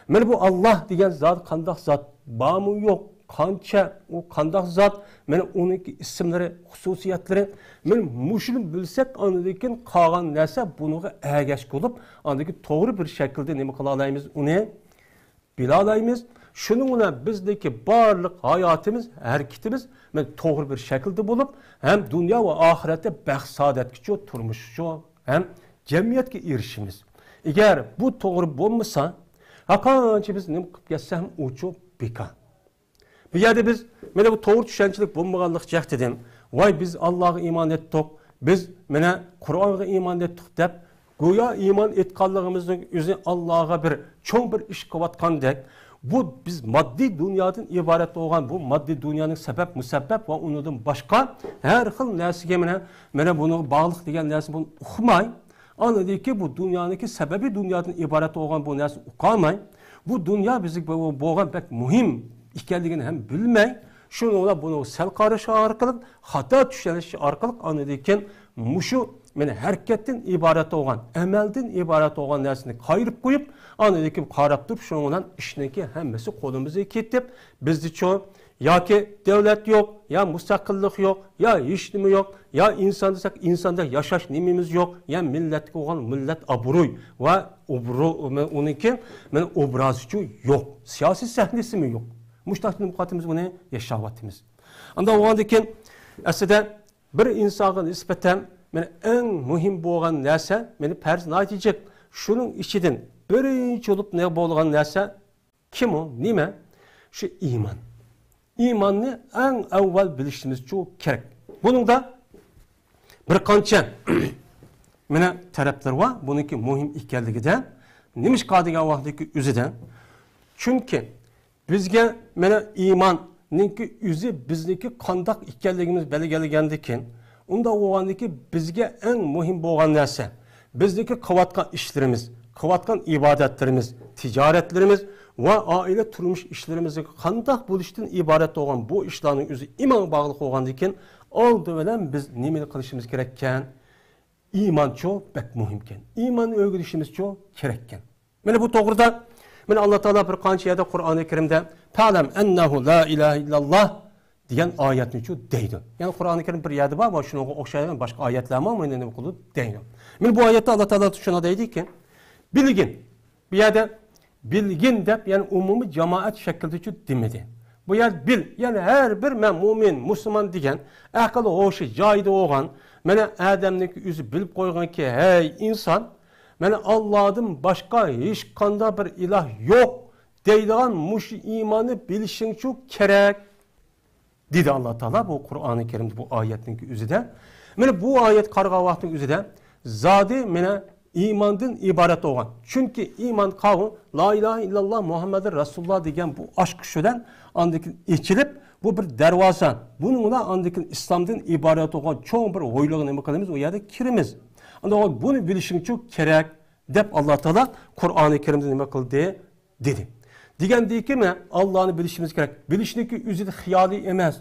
مانا بۇ ئاللا دېگەن زات قانداق زات؟ بارمۇ يوق؟ قانچە؟ ئۇ قانداق زات؟ مانا ئۇنىڭكى ئىسىملىرى، خۇسۇسىيەتلىرى. مانا مۇشۇنى بىلسەك، ئاندىن كېيىن قالغان نەرسە بۇنىڭغا ئەگەشكە بولۇپ، ئاندىن كېيىن توغرا بىر شەكىلدە نېمە قىلالايمىز؟ ئۇنى بىلالايمىز. شۇنىڭ بىلەن بىزدىكى بارلىق ھاياتىمىز، ھەرىكىتىمىز مانا توغرا بىر شەكىلدە بولۇپ، ھەم دۇنيا ۋە ئاخىرەتتە بەخت-سائادەتكىچۇ، تۇرمۇشچۇ، ھەم جەمئىيەتكە ئېرىشىمىز. ئەگەر بۇ توغرا بولمىسا، ھەرقانچە بىز نېمە قىلىپ كەتسە ھەم ئۇچۇ بىكار. بۇ يەردە بىز، مانا بۇ توغرا چۈشەنچىلىك بولمىغانلىق جەھەتتىن، ۋاي، بىز ئاللاغا ئىمان ئېيتتۇق، بىز، مانا، قۇرئانغا ئىمان ئېيتتۇق دەپ، گويا ئىمان ئېيتقانلىقىمىزنىڭ ئۆزى ئاللاغا بىر چوڭ بىر ئىش قىلىۋاتقاندەك، بۇ بىز ماددىي دۇنيادىن ئىبارەت بولغان بۇ ماددىي دۇنيانىڭ سەۋەب، مۇسەببەب ۋە ئۇنىڭدىن باشقا ھەر خىل نەرسىگە، مانا، مانا بۇنىڭغا باغلىق دېگەن نەرسە بۇنى ئۇقماي، ئاندىن كېيىن بۇ دۇنيانىڭكى سەۋەبىي دۇنيادىن ئىبارەت بولغان بۇ نەرسىنى ئۇقالماي، بۇ دۇنيا بىزگە بو-، بولغان بەك مۇھىم ئىكەنلىكىنى ھەم بىلمەي، شۇنىڭ بىلەن بۇنى سەل قارىشى ئارقىلىق، خاتا چۈشىنىشى ئارقىلىق، ئاندىن كېيىن مۇشۇ، مانا، ھەرىكەتتىن ئىبارەت بولغان، ئەمەلدىن ئىبارەت بولغان نەرسىنى قايرىپ قويۇپ، ئاندىن كېيىن قاراپ تۇرۇپ، شۇنىڭ بىلەن ئىشنىڭكى ھەممىسى قولىمىزدىن كېتىپ، بىزدىچۇ ياكى دۆلەت يوق، يا مۇستەقىللىق يوق، يا ھېچنېمە يوق، يا ئىنسان دېسەك، ئىنساندەك ياشاش نېمىمىز يوق، يا مىللەتكە بولغان مىللەت ئابرۇي ۋە ئوبرو-، ئۇنىڭكى مانا ئوبرازىچۇ يوق، سىياسىي سەھنىسىمۇ يوق. مۇشۇنداق نېمە قىلىۋاتىمىز، بۇنى ياشاۋاتىمىز. ئانداق بولغاندىن كېيىن، ئەسلىدە بىر ئىنسانغا نىسبەتەن مانا ئەڭ مۇھىم بولغان نەرسە، مانا پەرز ناھايىتى جىق. شۇنىڭ ئىچىدىن بىرىنچى بولۇپ نە بولغان نەرسە كىم ئۇ؟ نېمە؟ شۇ ئىمان. ئىماننى ئەڭ ئەۋۋەل بىلىشىمىزچۇ كېرەك. بۇنىڭدا بىر قانچە مانا تەرەپلىرى بار. بۇنىڭكى مۇھىم ئىكەنلىكىدە، نېمىشقا دېگەن ۋاقىتتىكى ئۆزىدە. چۈنكى بىزگە مانا ئىماننىڭكى ئۆزى بىزنىڭكى قانداق ئىكەنلىكىمىز بەلگىلىگەندىكىن، ئۇنداق بولغاندىكى بىزگە ئەڭ مۇھىم بولغان نەرسە، بىزنىڭكى قىلىۋاتقان ئىشلىرىمىز، قىلىۋاتقان ئىبادەتلىرىمىز، تىجارەتلىرىمىز ۋە ئائىلە تۇرمۇش ئىشلىرىمىزنىڭ قانداق بولۇشتىن ئىبارەت بولغان بۇ ئىشلارنىڭ ئۆزى ئىمانغا باغلىق بولغاندىكىن، ئالدى بىلەن بىز نېمىنى قىلىشىمىز كېرەككەن؟ ئىمانچۇ بەك مۇھىمكەن. ئىماننى ئۆگىنىشىمىزچۇ كېرەككەن. مانا بۇ توغرىدا، مانا، ئاللا تائالا بىر قانچە يەردە قۇرئانى كەرىمدە، «فەلەم ئەننەھۇ لا ئىلاھە ئىللەللاھ» دېگەن ئايەتنىچۇ دەيدۇ. يەنى قۇرئانى كەرىم بىر يەردە بار، ۋە شۇنىڭغا ئوخشايدىغان باشقا ئايەتلەرمۇ مانا نېمە قىلىدۇ دەيدۇ. مانا بۇ ئايەتتە ئاللا تائالا شۇنى دەيدىكى، بىلگىن. بۇ يەردە بىلگىن دەپ، يەنى ئومۇمىي جامائەت شەكلىدىچۇ دېمىدى. بۇ يەردە بىل، يەنى ھەر بىر مەن مۇئمىن، مۇسۇلمان دېگەن ئەقىل ھوشى جايىدا بولغان، مانا ئادەمنىڭكى ئۆزى بىلىپ قويغانكى، ھەي ئىنسان، مانا ئاللادىن باشقا ھېچقانداق بىر ئىلاھ يوق دەيدىغان مۇشۇ ئىماننى بىلىشىڭچۇ كېرەك. دېدى ئاللا تائالا بۇ قۇرئانى كەرىمدە، بۇ ئايەتنىڭكى ئۆزىدە. مانا بۇ ئايەت قارىغان ۋاقىتنىڭ ئۆزىدە زادى مانا ئىماندىن ئىبارەت بولغان. چۈنكى ئىمان قاۋۇ لا ئىلاھە ئىللاللا مۇھەممەدۇر رەسۇلۇللا دېگەن بۇ ئاچقۇچ بىلەن ئاندىن كېيىن ئېچىلىپ، بۇ بىر دەرۋازا. بۇنىڭ بىلەن ئاندىن كېيىن ئىسلامدىن ئىبارەت بولغان چوڭ بىر ھويلىغا نېمە قىلىمىز؟ ئۇ يەردە كىرىمىز. ئاندىن بۇنى بىلىشىڭچۇ كېرەك دەپ ئاللا تائالا قۇرئانى كەرىمدە نېمە قىلدى؟ دېدى. دېگەندىكى، مانا، ئاللانى بىلىشىمىز كېرەك. بىلىشنىڭكى ئۆزى خىيالىي ئەمەس.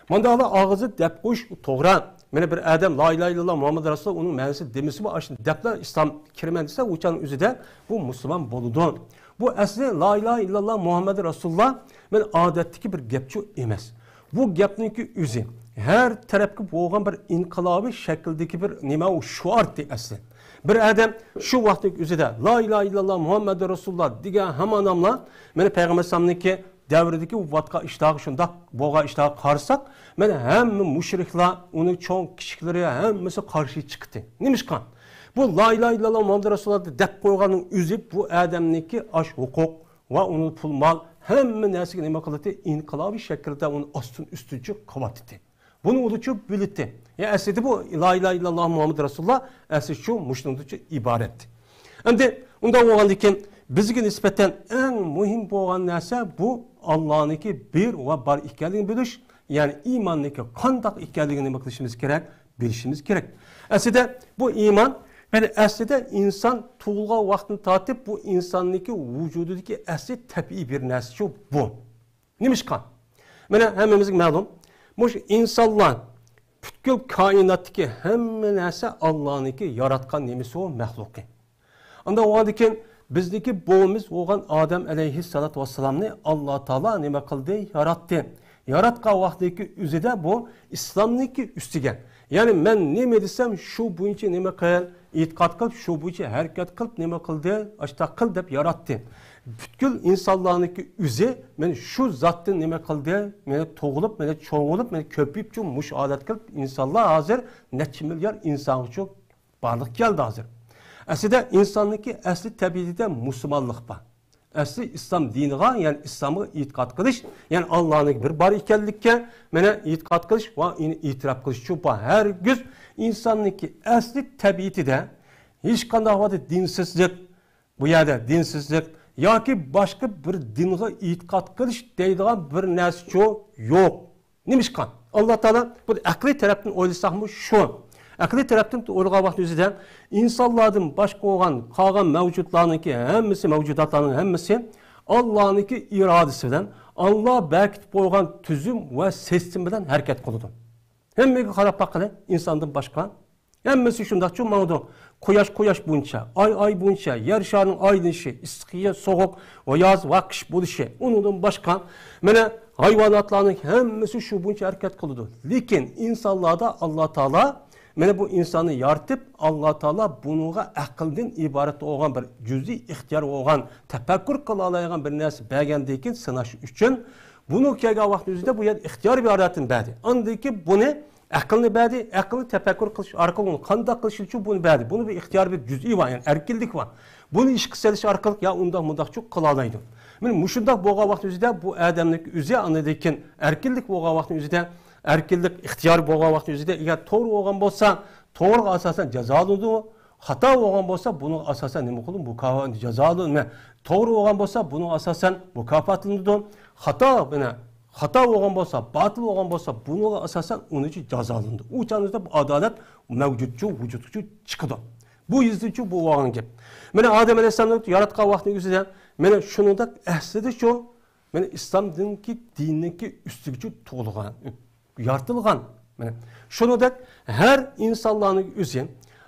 مانداقلا ئاغزى دەپ قويۇش توغرا. مانا بىر ئادەم لا ئىلاھە ئىللاللا مۇھەممەد رەسۇلۇللا، ئۇنىڭ مەنىسى دېمىسىمۇ، ئاشۇ دەپلا ئىسلام كىرىمەن دېسە، ئۇ چاغنىڭ ئۆزىدە بۇ مۇسۇلمان بولىدۇ. بۇ ئەسلى لا ئىلاھە ئىللاللا مۇھەممەد رەسۇلۇللا، مانا، ئادەتتىكى بىر گەپچۇ ئەمەس. بۇ گەپنىڭكى ئۆزى، ھەر تەرەپكە بولغان بىر ئىنقىلابىي شەكىلدىكى بىر نېمە، ئۇ شوئار ئىدى ئەسلى. بىر ئادەم شۇ ۋاقىتنىڭ ئۆزىدە لا ئىلاھە ئىللاللا مۇھەممەدۇر رەسۇلۇللا دېگەن ھامان ناملار مانا پەيغەمبەر ئەلەيھىسسالامنىڭكى دەۋرىدىكى بولۇۋاتقان ئىشلارغا، شۇنداق بولغان ئىشلارغا قارىساق، مانا ھەممە مۇشرىكلار، ئۇنىڭ چوڭ كىچىكلىرى ھەممىسى قارشى چىقتى. نېمىشقا؟ بۇ لا ئىلاھە ئىللاللا مۇھەممەدۇر رەسۇلۇللا دەپ قويغاننىڭ ئۆزى بۇ ئادەمنىڭكى ئاش ھوقۇق ۋە ئۇنىڭ پۇل مال ھەممە نەرسىگە نېمە قىلدى؟ ئىنقىلابىي شەكىلدە ئۇنى ئاستىن ئۈستۈنچە قىلىۋاتتى. بۇنى ئۇلىچۇ بىلىتتى. يا ئەسلىدە بۇ لا ئىلاھە ئىللاللا مۇھەممەد رەسۇلۇللا ئەسلى شۇ مۇشۇنىڭدىچۇ ئىبارەت. ئەمدى ئۇنداق بولغاندىكىن بىزگە نىسبەتەن ئەڭ مۇھىم بولغان نەرسە بۇ ئاللانىڭكى بىر ۋە بار ئىكەنلىكىنى بىلىش، يەنى ئىماننىڭكى قانداق ئىكەنلىكىنى نېمە قىلىشىمىز كېرەك؟ بىلىشىمىز كېرەك. ئەسلىدە بۇ ئىمان، يەنى ئەسلىدە ئىنسان تۇغۇلغان ۋاقتىدىن تارتىپ بۇ ئىنساننىڭكى ۋۇجۇدىدىكى ئەسلى تەبىئىي بىر نەرسىچۇ بۇ. نېمىشقا؟ مانا ھەممىمىزگە مەلۇم، مۇشۇ ئىنسانلار، پۈتكۈل كائىناتتىكى ھەممە نەرسە ئاللانىڭكى ياراتقان نېمىسى ئۇ مەخلۇقى. ئانداق بولغاندىكىن بىزنىڭكى بوۋىمىز بولغان ئادەم ئەلەيھىسسالاتۇ ۋەسسالامنى ئاللا تائالا نېمە قىلدى؟ ياراتتى. ياراتقان ۋاقتىدىكى ئۆزىدە بۇ ئىسلامنىڭكى ئۈستىگە، يەنى مەن نېمە دېسەم شۇ بويىچە نېمە قىل، ئېتىقاد قىل، شۇ بويىچە ھەرىكەت قىلىپ نېمە قىلدى؟ ئاشتاق قىل دەپ ياراتتى. پۈتكۈل ئىنسانلارنىڭكى ئۆزى مانا شۇ زاتتىن نېمە قىلدى؟ مانا تۇغۇلۇپ، مانا چوڭ بولۇپ، مانا كۆپىيىپچۇ مۇشۇ ھالەتكە كېلىپ ئىنسانلار ھازىر نەچچە مىليارد ئىنسانغىچۇ بارلىققا كەلدى ھازىر. ئەسلىدە ئىنساننىڭكى ئەسلى تەبىئىتىدە مۇسۇلمانلىق بار. ئەسلى ئىسلام دىنىغا، يەنى ئىسلامغا ئېتىقاد قىلىش، يەنى ئاللانىڭ بىر بار ئىكەنلىككە مانا ئېتىقاد قىلىش ۋە ئۇنى ئېتىراپ قىلىش شۇ بار. ھەرگىز ئىنساننىڭكى ئەسلى تەبىئىتىدە ھېچقانداق ۋاقىتتا دىنسىزلىق، بۇ يەردە دىنسىزلىق ياكى باشقا بىر دىنغا ئېتىقاد قىلىش دەيدىغان بىر نەرسىچۇ يوق. نېمىشقا؟ ئاللا تائالا بۇ ئەقلىي تەرەپتىن ئويلىساقمۇ شۇ. ئەقلىي تەرەپتىن ئويلىغان ۋاقتىمىزدا ئىنسانلاردىن باشقا بولغان قالغان مەۋجۇدلارنىڭكى ھەممىسى، مەۋجۇداتلارنىڭ ھەممىسى ئاللانىڭكى ئىرادىسى بىلەن، ئاللا بەركىتىپ قويغان تۈزۈم ۋە سىستېما بىلەن ھەرىكەت قىلىدۇ. ھەممىگە قاراپ باققىلى، ئىنساندىن باشقا. ھەممىسى شۇنداقچۇ ماڭىدۇ. قۇياش قۇياش بويىچە، ئاي ئاي بويىچە، يەر شارىنىڭ ئايلىنىشى، ئىسسىق يا سوغۇق، ۋە ياز ۋە قىش بولۇشى، ئۇنىڭدىن باشقا مانا ھايۋاناتلارنىڭ ھەممىسى شۇ بويىچە ھەرىكەت قىلىدۇ. لېكىن ئىنسانلاردا ئاللا تائالا مانا بۇ ئىنساننى يارىتىپ، ئاللا تائالا بۇنىڭغا ئەقىلدىن ئىبارەت بولغان بىر جۈزئىي ئىختىيار بولغان، تەپەككۇر قىلالايدىغان بىر نەرسە بەرگەندىن كېيىن سىناش ئۈچۈن بۇنى كەلگەن ۋاقىتنىڭ ئۆزىدە بۇ يەردە ئىختىيار بىر ئادەتنى بەردى. ئاندىن كېيىن بۇنى ئەقىلنى بەردى، ئەقىلنى تەپەككۇر قىلىش ئارقىلىق ئۇنى قانداق قىلىش ئۈچۈن بۇنى بەردى. بۇنى بىر ئىختىيار بىر جۈزئىي بار، يەنى ئەركىنلىك بار. بۇنى ئىشقا سېلىش ئارقىلىق يا ئۇنداق مۇنداقچۇ قىلالايدۇ. مانا مۇشۇنداق بولغان ۋاقىتنىڭ ئۆزىدە بۇ ئادەمنىڭ ئۆزى ئاندىن كېيىن ئەركىنلىك بولغان ۋاقىتنىڭ ئۆزىدە، ئەركىنلىك ئىختىيار بولغان ۋاقىتنىڭ ئۆزىدە ئەگەر توغرا بولغان بولسا، توغرىغا ئاساسەن جازالىنىدۇ. خاتا بولغان بولسا، بۇنىڭغا ئاساسەن نېمە قىلىدۇ؟ مۇكاپات، جازالىنىدۇ. توغرا بولغان بولسا، بۇنىڭغا ئاساسەن مۇكاپاتلىنىدۇ. خاتا، مانا، خاتا بولغان بولسا، باتىل بولغان بولسا، بۇنىڭغا ئاساسەن ئۇنىڭچە جازالىنىدۇ. ئۇ چاغدا بۇ ئادالەت مەۋجۇتچۇ، ۋۇجۇدقىچۇ چىقىدۇ. بۇ يۈزدىنچۇ بۇ بولغان گەپ. مانا ئادەم ئەلەيھىسسالامنى ياراتقان ۋاقتىنىڭ ئۆزىدە، مانا شۇنىڭدەك ئەسلىدىچۇ، مانا ئىسلام دىنىنىڭكى، دىننىڭكى ئۈستىگىچۇ تۇغۇلغان، يارىتىلغان. مانا شۇنىڭدەك ھەر ئىنسانلارنىڭ ئۆزى،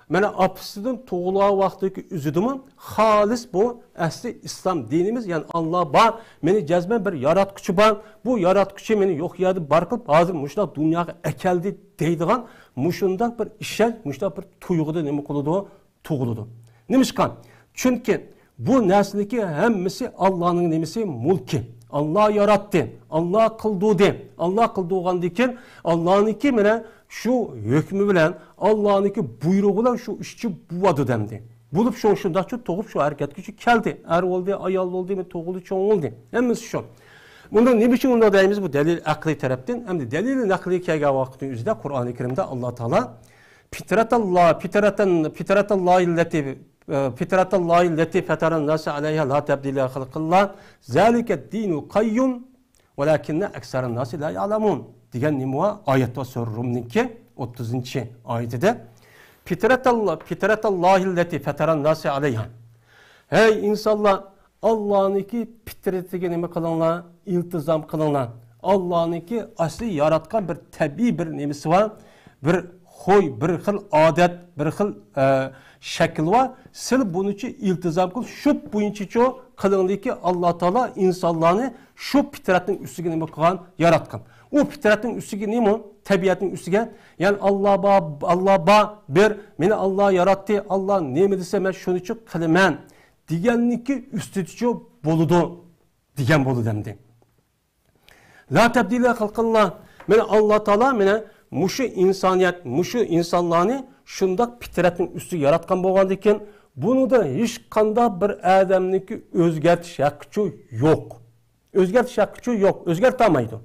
مانا ئاپىسىدىن تۇغۇلغان ۋاقتىدىكى ئۆزىدىمۇ خالىس بۇ ئەسلى ئىسلام دىنىمىز، يەنى ئاللا بار، مېنى جەزمەن بىر ياراتقۇچى بار، بۇ ياراتقۇچى مېنى يوق يەردىن بار قىلىپ، ھازىر مۇشۇنداق دۇنياغا ئەكەلدى دەيدىغان مۇشۇنداق بىر ئىشەنچ، مۇشۇنداق بىر تۇيغۇدا نېمە قىلىدۇ؟ تۇغۇلىدۇ. نېمىشقا؟ چۈنكى بۇ نەرسىنىڭكى ھەممىسى ئاللانىڭ نېمىسى؟ مۈلكى. ئاللا ياراتتى، ئاللا قىلدۇردى. ئاللا قىلدۇرغاندىن كېيىن، ئاللانىڭكى مانا شۇ ھۆكمى بىلەن، ئاللانىڭكى بۇيرۇقى بىلەن شۇ ئىشچى بولىدۇ دەمدى. بولۇپ شۇ شۇنداقچۇ تۇغۇپ شۇ ھەرىكەتكىچۇ كەلدى. ئەر بولدى، ئايال بولدى، تۇغۇلدى، چوڭ بولدى. ھەممىسى شۇ. بۇندا نېمە ئۈچۈن ئۇنداق دەيمىز؟ بۇ دەلىل ئەقلىي تەرەپتىن، ئەمدى دەلىل نەقلىي كەلگەن ۋاقىتنىڭ ئۆزىدە قۇرئانى كەرىمدە ئاللا تائالا فىترەتاللا، فىترەتەن، فىترەتاللاھىللەتى، ئە، فىترەتاللاھىللەتى فەتەرەنناسە ئەلەيھا لا تەبدىلە لىخەلقىللا، زالىكەددىنۇل قەييۇم، ۋەلاكىننە ئەكسەرەنناسى لا يەئلەمۇن دېگەن نېمە بار؟ ئايەت بار سۈرە رۇمنىڭكى ئوتتۇزىنچى ئايىتىدە. فىترەتاللا، فىترەتاللاھىللەتى فەتەرەنناسە ئەلەيھا. ھەي ئىنسانلار، ئاللانىڭكى پىترىتىگە نېمە قىلىڭلار؟ ئىلتىزام قىلىڭلار. ئاللانىڭكى ئەسلى ياراتقان بىر تەبىئىي بىر نېمىسى بار. بىر خۇي، بىر خىل ئادەت، بىر خىل، ئە، شەكىل بار. سىل بۇنىڭچە ئىلتىزام قىل، شۇ بويىچىچۇ قىلىڭلىكى، ئاللا تائالا ئىنسانلارنى شۇ پىترەتنىڭ ئۈستىگە نېمە قىلغان؟ ياراتقان. ئۇ پىترەتنىڭ ئۈستىگە نېمە؟ تەبىئەتنىڭ ئۈستىگە، يەنى ئاللا بار، ئاللا بار، بىر، مېنى ئاللا ياراتتى، ئاللا نېمە دېسە مەن شۇنى چۈ قىلىمەن دېگەننىڭكى ئۈستىدىچۇ بولىدۇ دېگەن بولىدۇ ئەمدى. لا تەبدىلە خەلقىللا. مانا ئاللا تائالا مانا مۇشۇ ئىنسانىيەت، مۇشۇ ئىنسانلارنى شۇنداق پىترەتنىڭ ئۈستىگە ياراتقان بولغاندىكىن، بۇنىڭدا ھېچقانداق بىر ئادەمنىڭكى ئۆزگەرتىش ھەققىچۇ يوق. ئۆزگەرتىش ھەققىچۇ يوق، ئۆزگەرتەلمەيدۇ.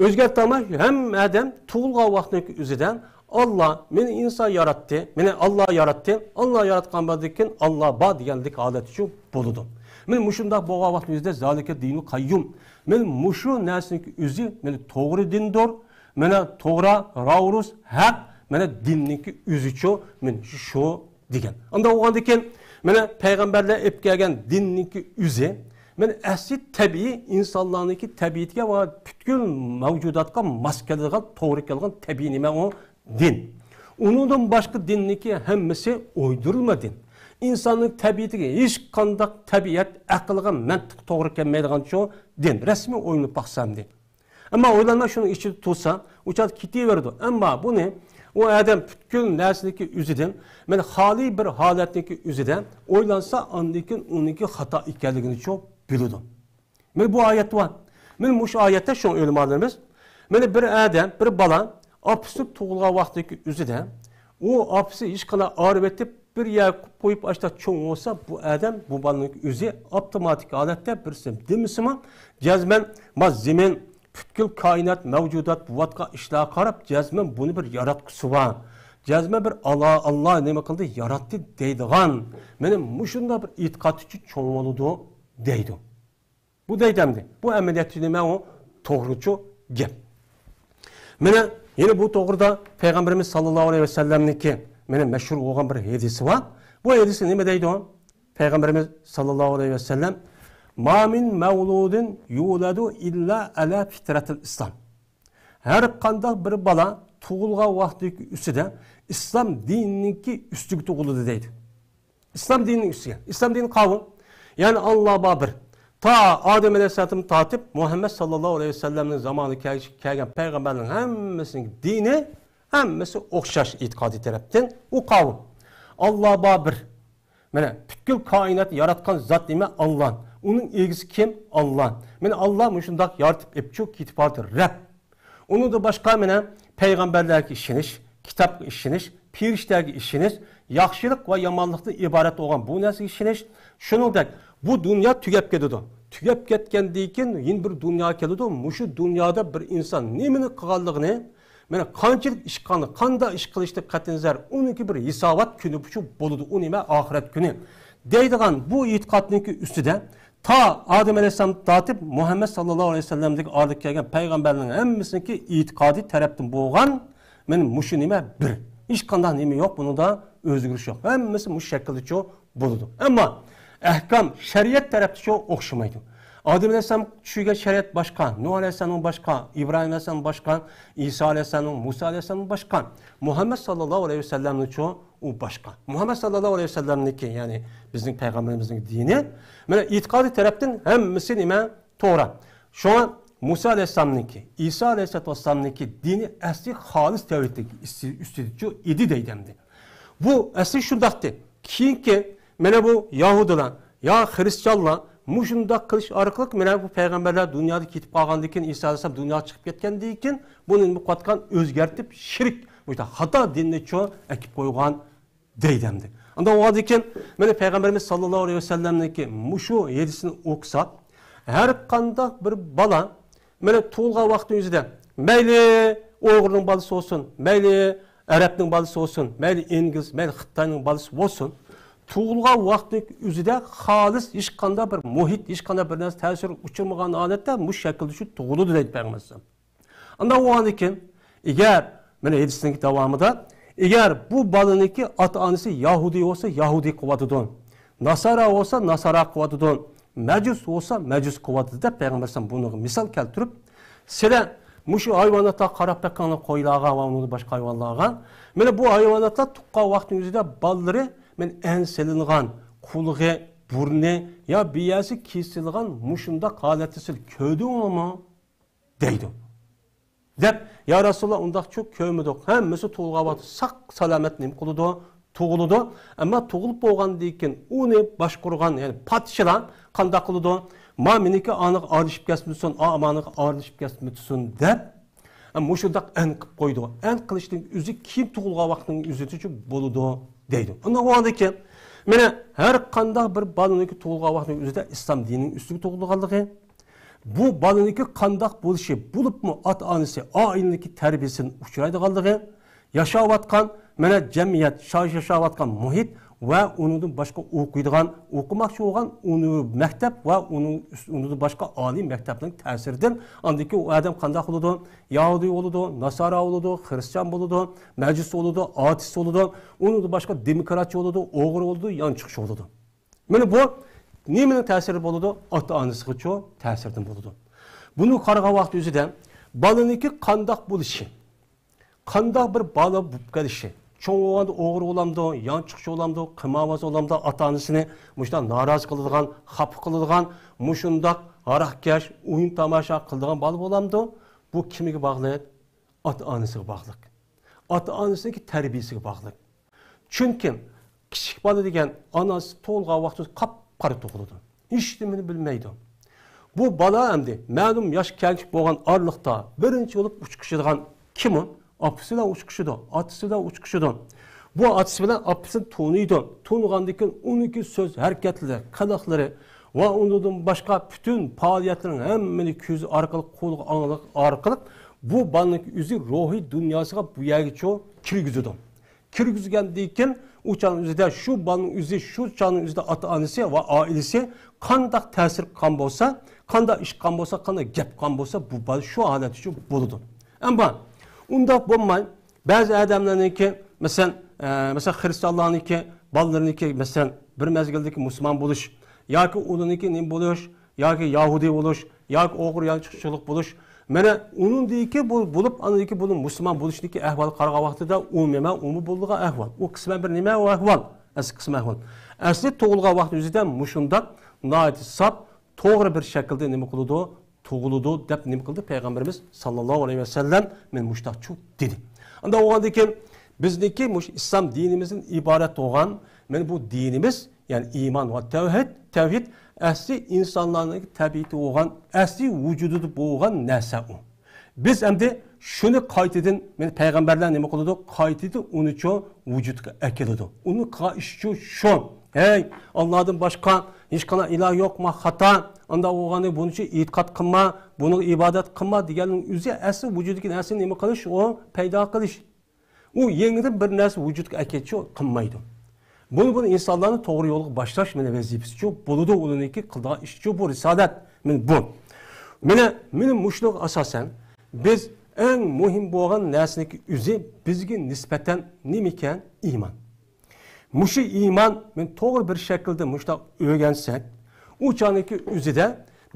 ئۆزگەرتەلمەي، ھەممە ئادەم تۇغۇلغان ۋاقتىنىڭكى ئۆزىدە ئاللا مېنى ئىنسان ياراتتى، مېنى ئاللا ياراتتى، ئاللا ياراتقان بولغاندىكىن ئاللا بار دېگەنلىك ھالەتچۇ بولىدۇ. مانا مۇشۇنداق بولغان ۋاقىتنىڭ ئۆزىدە زالىكە دىنۇ قەييۇم. مانا مۇشۇ نەرسىنىڭكى ئۆزى مانا توغرا دىندۇر. مانا توغرا، راۋرۇس، ھەق، مانا دىننىڭكى ئۆزىچۇ، مانا شۇ دېگەن. ئانداق بولغاندىكىن، مانا پەيغەمبەرلەر ئېلىپ كەلگەن دىننىڭكى ئۆزى، مانا ئەسلى تەبىئىي ئىنسانلارنىڭكى تەبىئىتىگە ۋە پۈتكۈل مەۋجۇداتقا ماس كېلىدىغان، توغرا كېلىدىغان تەبىئىي نېمە ئۇ؟ دىن. ئۇنىڭدىن باشقا دىننىڭكى ھەممىسى ئويدۇرۇلما دىن. ئىنساننىڭ تەبىئىتىگە ھېچقانداق تەبىئەت ئەقىلگە، مەنتىققە توغرا كەلمەيدىغان شۇ دىن. رەسمىي ئويلىنىپ باقسا ئەمدى. ئەمما ئويلانماي شۇنىڭ ئىچىدە تۇرسا، ئۇ چاغدا كېتىۋېرىدۇ. ئەمما بۇنى ئۇ ئادەم پۈتكۈل نەرسىنىڭكى ئۆزىدىن، مانا خالىي بىر ھالەتنىڭكى ئۆزىدە ئويلانسا، ئاندىن كېيىن ئۇنىڭكى خاتا ئىكەنلىكىنى شۇ بىلىدۇ. مانا بۇ ئايەت بار. مانا مۇشۇ ئايەتتە شۇ ئۆلىمالىرىمىز، مانا بىر ئادەم، بىر بالا ئاپىسى تۇغۇلغان ۋاقتىدىكى ئۆزىدە، ئۇ ئاپىسى ھېچقانداق ئايرىۋېتىپ، بىر يەرگە قويۇپ ئاشتا چوڭ بولسا، بۇ ئادەم، بۇ بالىنىڭ ئۆزى ئاپتوماتىك ھالەتتە بىرسى دېمىسىمۇ، جەزمەن ما زېمىن، پۈتكۈل كائىنات، مەۋجۇدات بوۋاتقان ئىشلارغا قاراپ، جەزمەن بۇنى بىر ياراتقۇسى بار، جەزمەن بىر ئاللا، ئاللا نېمە قىلدى، ياراتتى دەيدىغان، مانا مۇشۇنداق بىر ئېتىقاد ئۈچۈن چوڭ بولىدۇ دەيدۇ. بۇ دەيدۇ ئەمدى. بۇ ئەمەلىيەتتە نېمە ئۇ؟ توغرىچۇ گەپ. مانا يەنە بۇ توغرىدا پەيغەمبىرىمىز ساللاللاھۇ ئەلەيھى ۋەسەللەمنىڭكى مانا مەشھۇر بولغان بىر ھەدىسى بار. بۇ ھەدىسى نېمە دەيدۇ؟ پەيغەمبىرىمىز ساللاللاھۇ ئەلەيھى ۋەسەللەم، ما من مولود يولد إلا على فطرة الإسلام. ھەر قانداق بىر بالا تۇغۇلغان ۋاقتىدىكى ئۈستىدە ئىسلام دىنىنىڭكى ئۈستىگە تۇغۇلىدۇ دەيدۇ. ئىسلام دىنىنىڭ ئۈستىگە. ئىسلام دىنى قاۋۇ. يەنى ئاللا بار بىر. تا ئادەم ئەلەيھىسسالامدىن تارتىپ مۇھەممەد ساللاللاھۇ ئەلەيھى ۋەسەللەمنىڭ زامانىغا كەل-، كەلگەن پەيغەمبەرنىڭ ھەممىسىنىڭ دىنى، ھەممىسى ئوخشاش ئېتىقادىي تەرەپتىن. ئۇ قاۋۇ. ئاللا بار بىر. مانا پۈتكۈل كائىناتنى ياراتقان زات نېمە؟ ئاللا. ئۇنىڭ ئىگىسى كىم؟ ئاللا. مانا ئاللا مۇشۇنداق يارىتىپ ئېپچۇ كېتىپ باردى، رەب. ئۇنىڭدىن باشقا مانا پەيغەمبەرلەرگە ئىشىنىش، كىتابقا ئىشىنىش، پېرىشتەگە ئىشىنىش، ياخشىلىق ۋە يامانلىقتىن ئىبارەت بولغان بۇ نەرسىگە ئىشىنىش. شۇنىڭدەك بۇ دۇنيا تۈگەپ كېتىدۇ. تۈگەپ كەتكەندىن كېيىن يەنە بىر دۇنيا كېلىدۇ. مۇشۇ دۇنيادا بىر ئىنسان نېمىنى قىلغانلىقىنى، مانا قانچىلىك ئىش قىلغانلىقى، قانداق ئىش قىلىشتىن قەتئىينەزەر، ئۇنىڭكى بىر ھېسابات كۈنى بۇ بولىدۇ. ئۇ نېمە؟ ئاخىرەت كۈنى دەيدىغان بۇ ئېتىقادنىڭكى ئۈستىدە تا ئادەم ئەلەيھىسسالامدىن تارتىپ مۇھەممەد ساللاللاھۇ ئەلەيھى ۋەسەللەمدىكى ئارىلىق كەلگەن پەيغەمبەرنىڭ ھەممىسىنىڭكى ئېتىقادى تەرەپتىن بولغان، مانا مۇشۇ نېمە بىر. ھېچقانداق نېمە يوق، بۇنىڭدا ئۆزگىرىش يوق. ھەممىسى مۇشۇ شەكىلدىچۇ بولىدۇ. ئەمما ئەھكام شەرىئەت تەرەپتىچۇ ئوخشىمايدۇ. ئادەم ئەلەيھىسسالام چۈشۈرگەن شەرىئەت باشقا، نۇھ ئەلەيھىسسالامنىڭ باشقا، ئىبراھىم ئەلەيھىسسالام باشقا، ئىسا ئەلەيھىسسالامنىڭ، مۇسا ئەلەيھىسسالامنىڭ باشقا. مۇھەممەد ساللاللاھۇ ئەلەيھى ۋەسەللەمنىڭچۇ ئۇ باشقا. مۇھەممەد ساللاللاھۇ ئەلەيھى ۋەسەللەمنىڭكى، يەنى بىزنىڭ پەيغەمبىرىمىزنىڭ دىنى، مانا ئېتىقادىي تەرەپتىن ھەممىسى نېمە؟ توغرا. شۇڭا مۇسا ئەلەيھىسسالامنىڭكى، ئىسا ئەلەيھىسسالاتۇ ۋەسسالامنىڭكى دىنى ئەسلى خالىس تەۋھىدتىكى ئۈستى-، ئۈستىدىچۇ ئىدى دەيدۇ ئەمدى. بۇ ئەسلى شۇنداقتى. كېيىنكى مانا بۇ يەھۇدىيلار يا خرىستىيانلار مۇشۇنداق قىلىش ئارقىلىق مانا بۇ پەيغەمبەرلەر دۇنيادا كېتىپ قالغاندىن كېيىن، ئىسا ئەلەيھىسسالام دۇنياغا چىقىپ كەتكەندىن كېيىن بۇنى نېمە قىلىۋاتقان؟ ئۆزگەرتىپ، شىرك، بۇ خاتا دىننىچۇ ئەكىپ قويغان دەيدۇ ئەمدى. ئاندىن ئۇنىڭدىن كېيىن مانا پەيغەمبىرىمىز ساللاللاھۇ ئەلەيھى ۋەسەللەمنىڭكى مۇشۇ ھەدىسىنى ئوقۇساق، ھەر قانداق بىر بالا مانا تۇغۇلغان ۋاقتى ئۆزىدە، مەيلى ئۇيغۇرنىڭ بالىسى بولسۇن، مەيلى ئەرەبنىڭ بالىسى بولسۇن، مەيلى ئىنگلىز، مەيلى خىتاينىڭ بالىسى بولسۇن، تۇغۇلغان ۋاقتى ئۆزىدە خالىس ھېچقانداق بىر مۇھىت، ھېچقانداق بىر نەرسە تەسىرگە ئۇچرىمىغان ھالەتتە مۇشۇ شەكىلدە شۇ تۇغۇلىدۇ دەيدۇ پەيغەمبەر ئەلەيھىسسالام. ئانداق بولغاندىن كېيىن، ئەگەر، مانا ھەدىسنىڭ داۋامىدا، ئەگەر بۇ بالىنىڭكى ئاتا-ئانىسى يەھۇدىي بولسا، يەھۇدىي قىلىۋاتىدۇ. ناسارا بولسا، ناسارا قىلىۋاتىدۇ. مەجۇس بولسا، مەجۇس قىلىۋاتىدۇ دەپ پەيغەمبەر ئەلەيھىسسالام بۇنىڭغا مىسال كەلتۈرۈپ، سىلەر مۇشۇ ھايۋاناتلارغا قاراپ بېقىڭلار، قويلارغا ۋە ئۇنىڭدىن باشقا ھايۋانلارغا. مانا بۇ ھايۋاناتلار تۇغقان ۋاقتىنىڭ ئۆزىدە بالىلىرى، مانا ئەن سېلىنغان، قۇلىقى، بۇرنى يا بىيەسى كېسىلغان مۇشۇنداق ھالەتتە سىلەر كۆردۈڭلارمۇ؟ دەيدۇ. دەپ، يا رەسۇلاللا، ئۇنداقچۇ كۆرمىدۇق. ھەممىسى تۇغۇلغان ۋاقتى ساق سالامەت نېمە قىلىدۇ؟ تۇغۇلىدۇ. ئەمما تۇغۇلۇپ بولغاندىن كېيىن ئۇنى باشقۇرغان، يەنى پادىشاھلار قانداق قىلىدۇ؟ ما مېنىڭكى ئانىغا ئارىلىشىپ كەتمىسۇن، ئا مانىڭغا ئارىلىشىپ كەتمىسۇن دەپ، ھە، مۇشۇنداق ئەن قىلىپ قويىدۇ. ئەن قىلىشنىڭ ئۆزى كېيىن تۇغۇلغان ۋاقىتنىڭ ئۆزىچۇ بولىدۇ دەيدۇ. ئۇنداق بولغاندىن كېيىن، مانا، ھەر قانداق بىر بالىنىڭكى تۇغۇلغان ۋاقتىنىڭ ئۆزىدە ئىسلام دىنىنىڭ ئۈستىگە تۇغۇلغانلىقى، بۇ بالىنىڭكى قانداق بولۇشى، بولۇپمۇ ئاتا-ئانىسى، ئائىلىنىڭكى تەربىيەسىدىن ئۇچرايدىغانلىقى، ياشاۋاتقان، مانا، جەمئىيەت، شا-، ياشاۋاتقان مۇھىت ۋە ئۇنىڭدىن باشقا ئوقۇيدىغان، ئوقۇماقچى بولغان ئۇنىۋېر-، مەكتەپ ۋە ئۇنىڭ ئۈست-، ئۇنىڭدىن باشقا ئالىي مەكتەپنىڭ تەسىرىدىن ئاندىن كېيىن ئۇ ئادەم قانداق بولىدۇ؟ يەھۇدىي بولىدۇ، ناسارا بولىدۇ، خىرىستىيان بولىدۇ، مەجۇس بولىدۇ، ئاتېست بولىدۇ، ئۇنىڭدىن باشقا دېموكراتچى بولىدۇ، ئوغرى بولىدۇ، يانچۇقچى بولىدۇ. مانا بۇ نېمىنىڭ تەسىرى بولىدۇ؟ ئاتا-ئانىسىغىچۇ تەسىردىن بولىدۇ. بۇنى قارىغان ۋاقىت ئۆزىدە بالىنىڭكى قانداق بولۇشى، قانداق بىر بالا بولۇپ قېلىشى، چوڭ بولغاندا ئوغرى بولامدۇ، يانچۇقچى بولامدۇ، قىمارۋاز بولامدۇ، ئاتا-ئانىسىنى مۇشۇنداق نارازى قىلىدىغان، خاپا قىلىدىغان، مۇشۇنداق ھاراقكەش، ئويۇن تاماشا قىلىدىغان بالا بولامدۇ؟ بۇ كىمگە باغلىق؟ ئاتا-ئانىسىغا باغلىق. ئاتا-ئانىسىنىڭكى تەربىيەسىگە باغلىق. چۈنكى كىچىك بالا دېگەن ئانىسى تۇغۇلغان ۋاقتىدا قاپقارا تۇغۇلىدۇ. ھېچنېمىنى بىلمەيدۇ. بۇ بالا ئەمدى مەلۇم ياش كەلگۈچ بولغان ئارىلىقتا بىرىنچى بولۇپ ئۇچقۇشىدىغان كىم ئۇ؟ ئاپىسى بىلەن ئۇچقۇشىدۇ، ئاتىسى بىلەن ئۇچقۇشىدۇ. بۇ ئاتىسى بىلەن ئاپىسىنى تونۇيدۇ. تونۇغاندىن كېيىن ئۇنىڭكى سۆز ھەرىكەتلىرى، قىلىقلىرى ۋە ئۇنىڭدىن باشقا پۈتۈن پائالىيەتلىرىنىڭ ھەممىنى كۆزى ئارقىلىق، قولى ئارقىلىق بۇ بالىنىڭ ئۆزى روھىي دۇنياسىغا بۇ يەرگىچۇ كىرگۈزىدۇ. كىرگۈزگەندىن كېيىن ئۇ چاغنىڭ ئۆزىدە شۇ بالىنىڭ ئۆزى، شۇ چاغنىڭ ئۆزىدە ئاتا-ئانىسى ۋە ئائىلىسى قانداق تەسىر قىلغان بولسا، قانداق ئىش قىلغان بولسا، قانداق گەپ قىلغان بولسا، بۇ بالا شۇ ھالەتتىچۇ بولىدۇ. ئەمما ئۇنداق بولماي، بەزى ئادەملەرنىڭكى، مەسىلەن، ئە، مەسىلەن، خىرىستىيانلارنىڭكى بالىلىرىنىڭكى، مەسىلەن، بىر مەزگىلدىكى مۇسۇلمان بولۇش ياكى ئۇلارنىڭكى نېمە بولۇش، ياكى يەھۇدىي بولۇش، ياكى ئوغرى يانچۇقچىلىق بولۇش. مانا ئۇنىڭدىكى بۇ، بولۇپ، ئاندىكى بۇنىڭ مۇسۇلمان بولۇشىدىكى ئەھۋالغا قارىغان ۋاقتىدا ئۇ نېمە، ئۇمۇ بولىدىغان ئەھۋال. ئۇ قىسمەن بىر نېمە، ئۇ ئەھۋال. ئەسلى قىسمى ئەھۋال. ئەسلى تۇغۇلغان ۋاقتى ئۆزىدە مۇشۇنداق ناھايىتى ساپ، توغرا بىر شەكىلدە نېمە قىلىدۇ؟ تۇغۇلىدۇ دەپ نېمە قىلدى؟ پەيغەمبىرىمىز ساللاللاھۇ ئەلەيھى ۋەسەللەم مانا مۇشۇنداقچۇ دېدى. ئانداق بولغاندىن كېيىن بىزنىڭكى مۇشۇ ئىسلام دىنىمىزدىن ئىبارەت بولغان مانا بۇ دىنىمىز، يەنى ئىمان ۋە تەۋھىد، تەۋھىد ئەسلى ئىنسانلارنىڭ تەبىئىتى بولغان، ئەسلى ۋۇجۇدىدا بولغان نەرسە ئۇ. بىز ئەمدى شۇنى قايتىدىن، مانا پەيغەمبەرلەر نېمە قىلىدۇ؟ قايتىدىن ئۇنىچۇ ۋۇجۇدقا ئەكېلىدۇ. ئۇنى قىلغان ئىشىچۇ شۇ. ھەي، ئاللادىن باشقا ھېچقانداق ئىلاھ يوق، ما خاتا. ئانداق بولغاندا بۇنىچۇ ئېتىقاد قىلما، بۇنىڭغا ئىبادەت قىلما دېگەننىڭ ئۆزى ئەسلى ۋۇجۇدتىكى نەرسىنى نېمە قىلىش؟ ئۇ پەيدا قىلىش. ئۇ يېڭىدىن بىر نەرسە ۋۇجۇدقا ئەكېلىشچۇ قىلمايدۇ. بۇنى، بۇنى ئىنسانلارنى توغرا يولغا باشلاش مانا ۋەزىپىسىچۇ بولىدۇ، ئۇنىڭكى قىلىدىغان ئىشىچۇ بۇ رىسالەت. مانا بۇ. مانا، مانا مۇشۇنىڭغا ئاساسەن بىز ئەڭ مۇھىم بولغان نەرسىنىڭكى ئۆزى بىزگە نىسبەتەن نېمىكەن؟ ئىمان. مۇشۇ ئىمان، مانا توغرا بىر شەكىلدە مۇشۇنداق ئۆگەنسەك، ئۇ چاغنىڭكى ئۆزىدە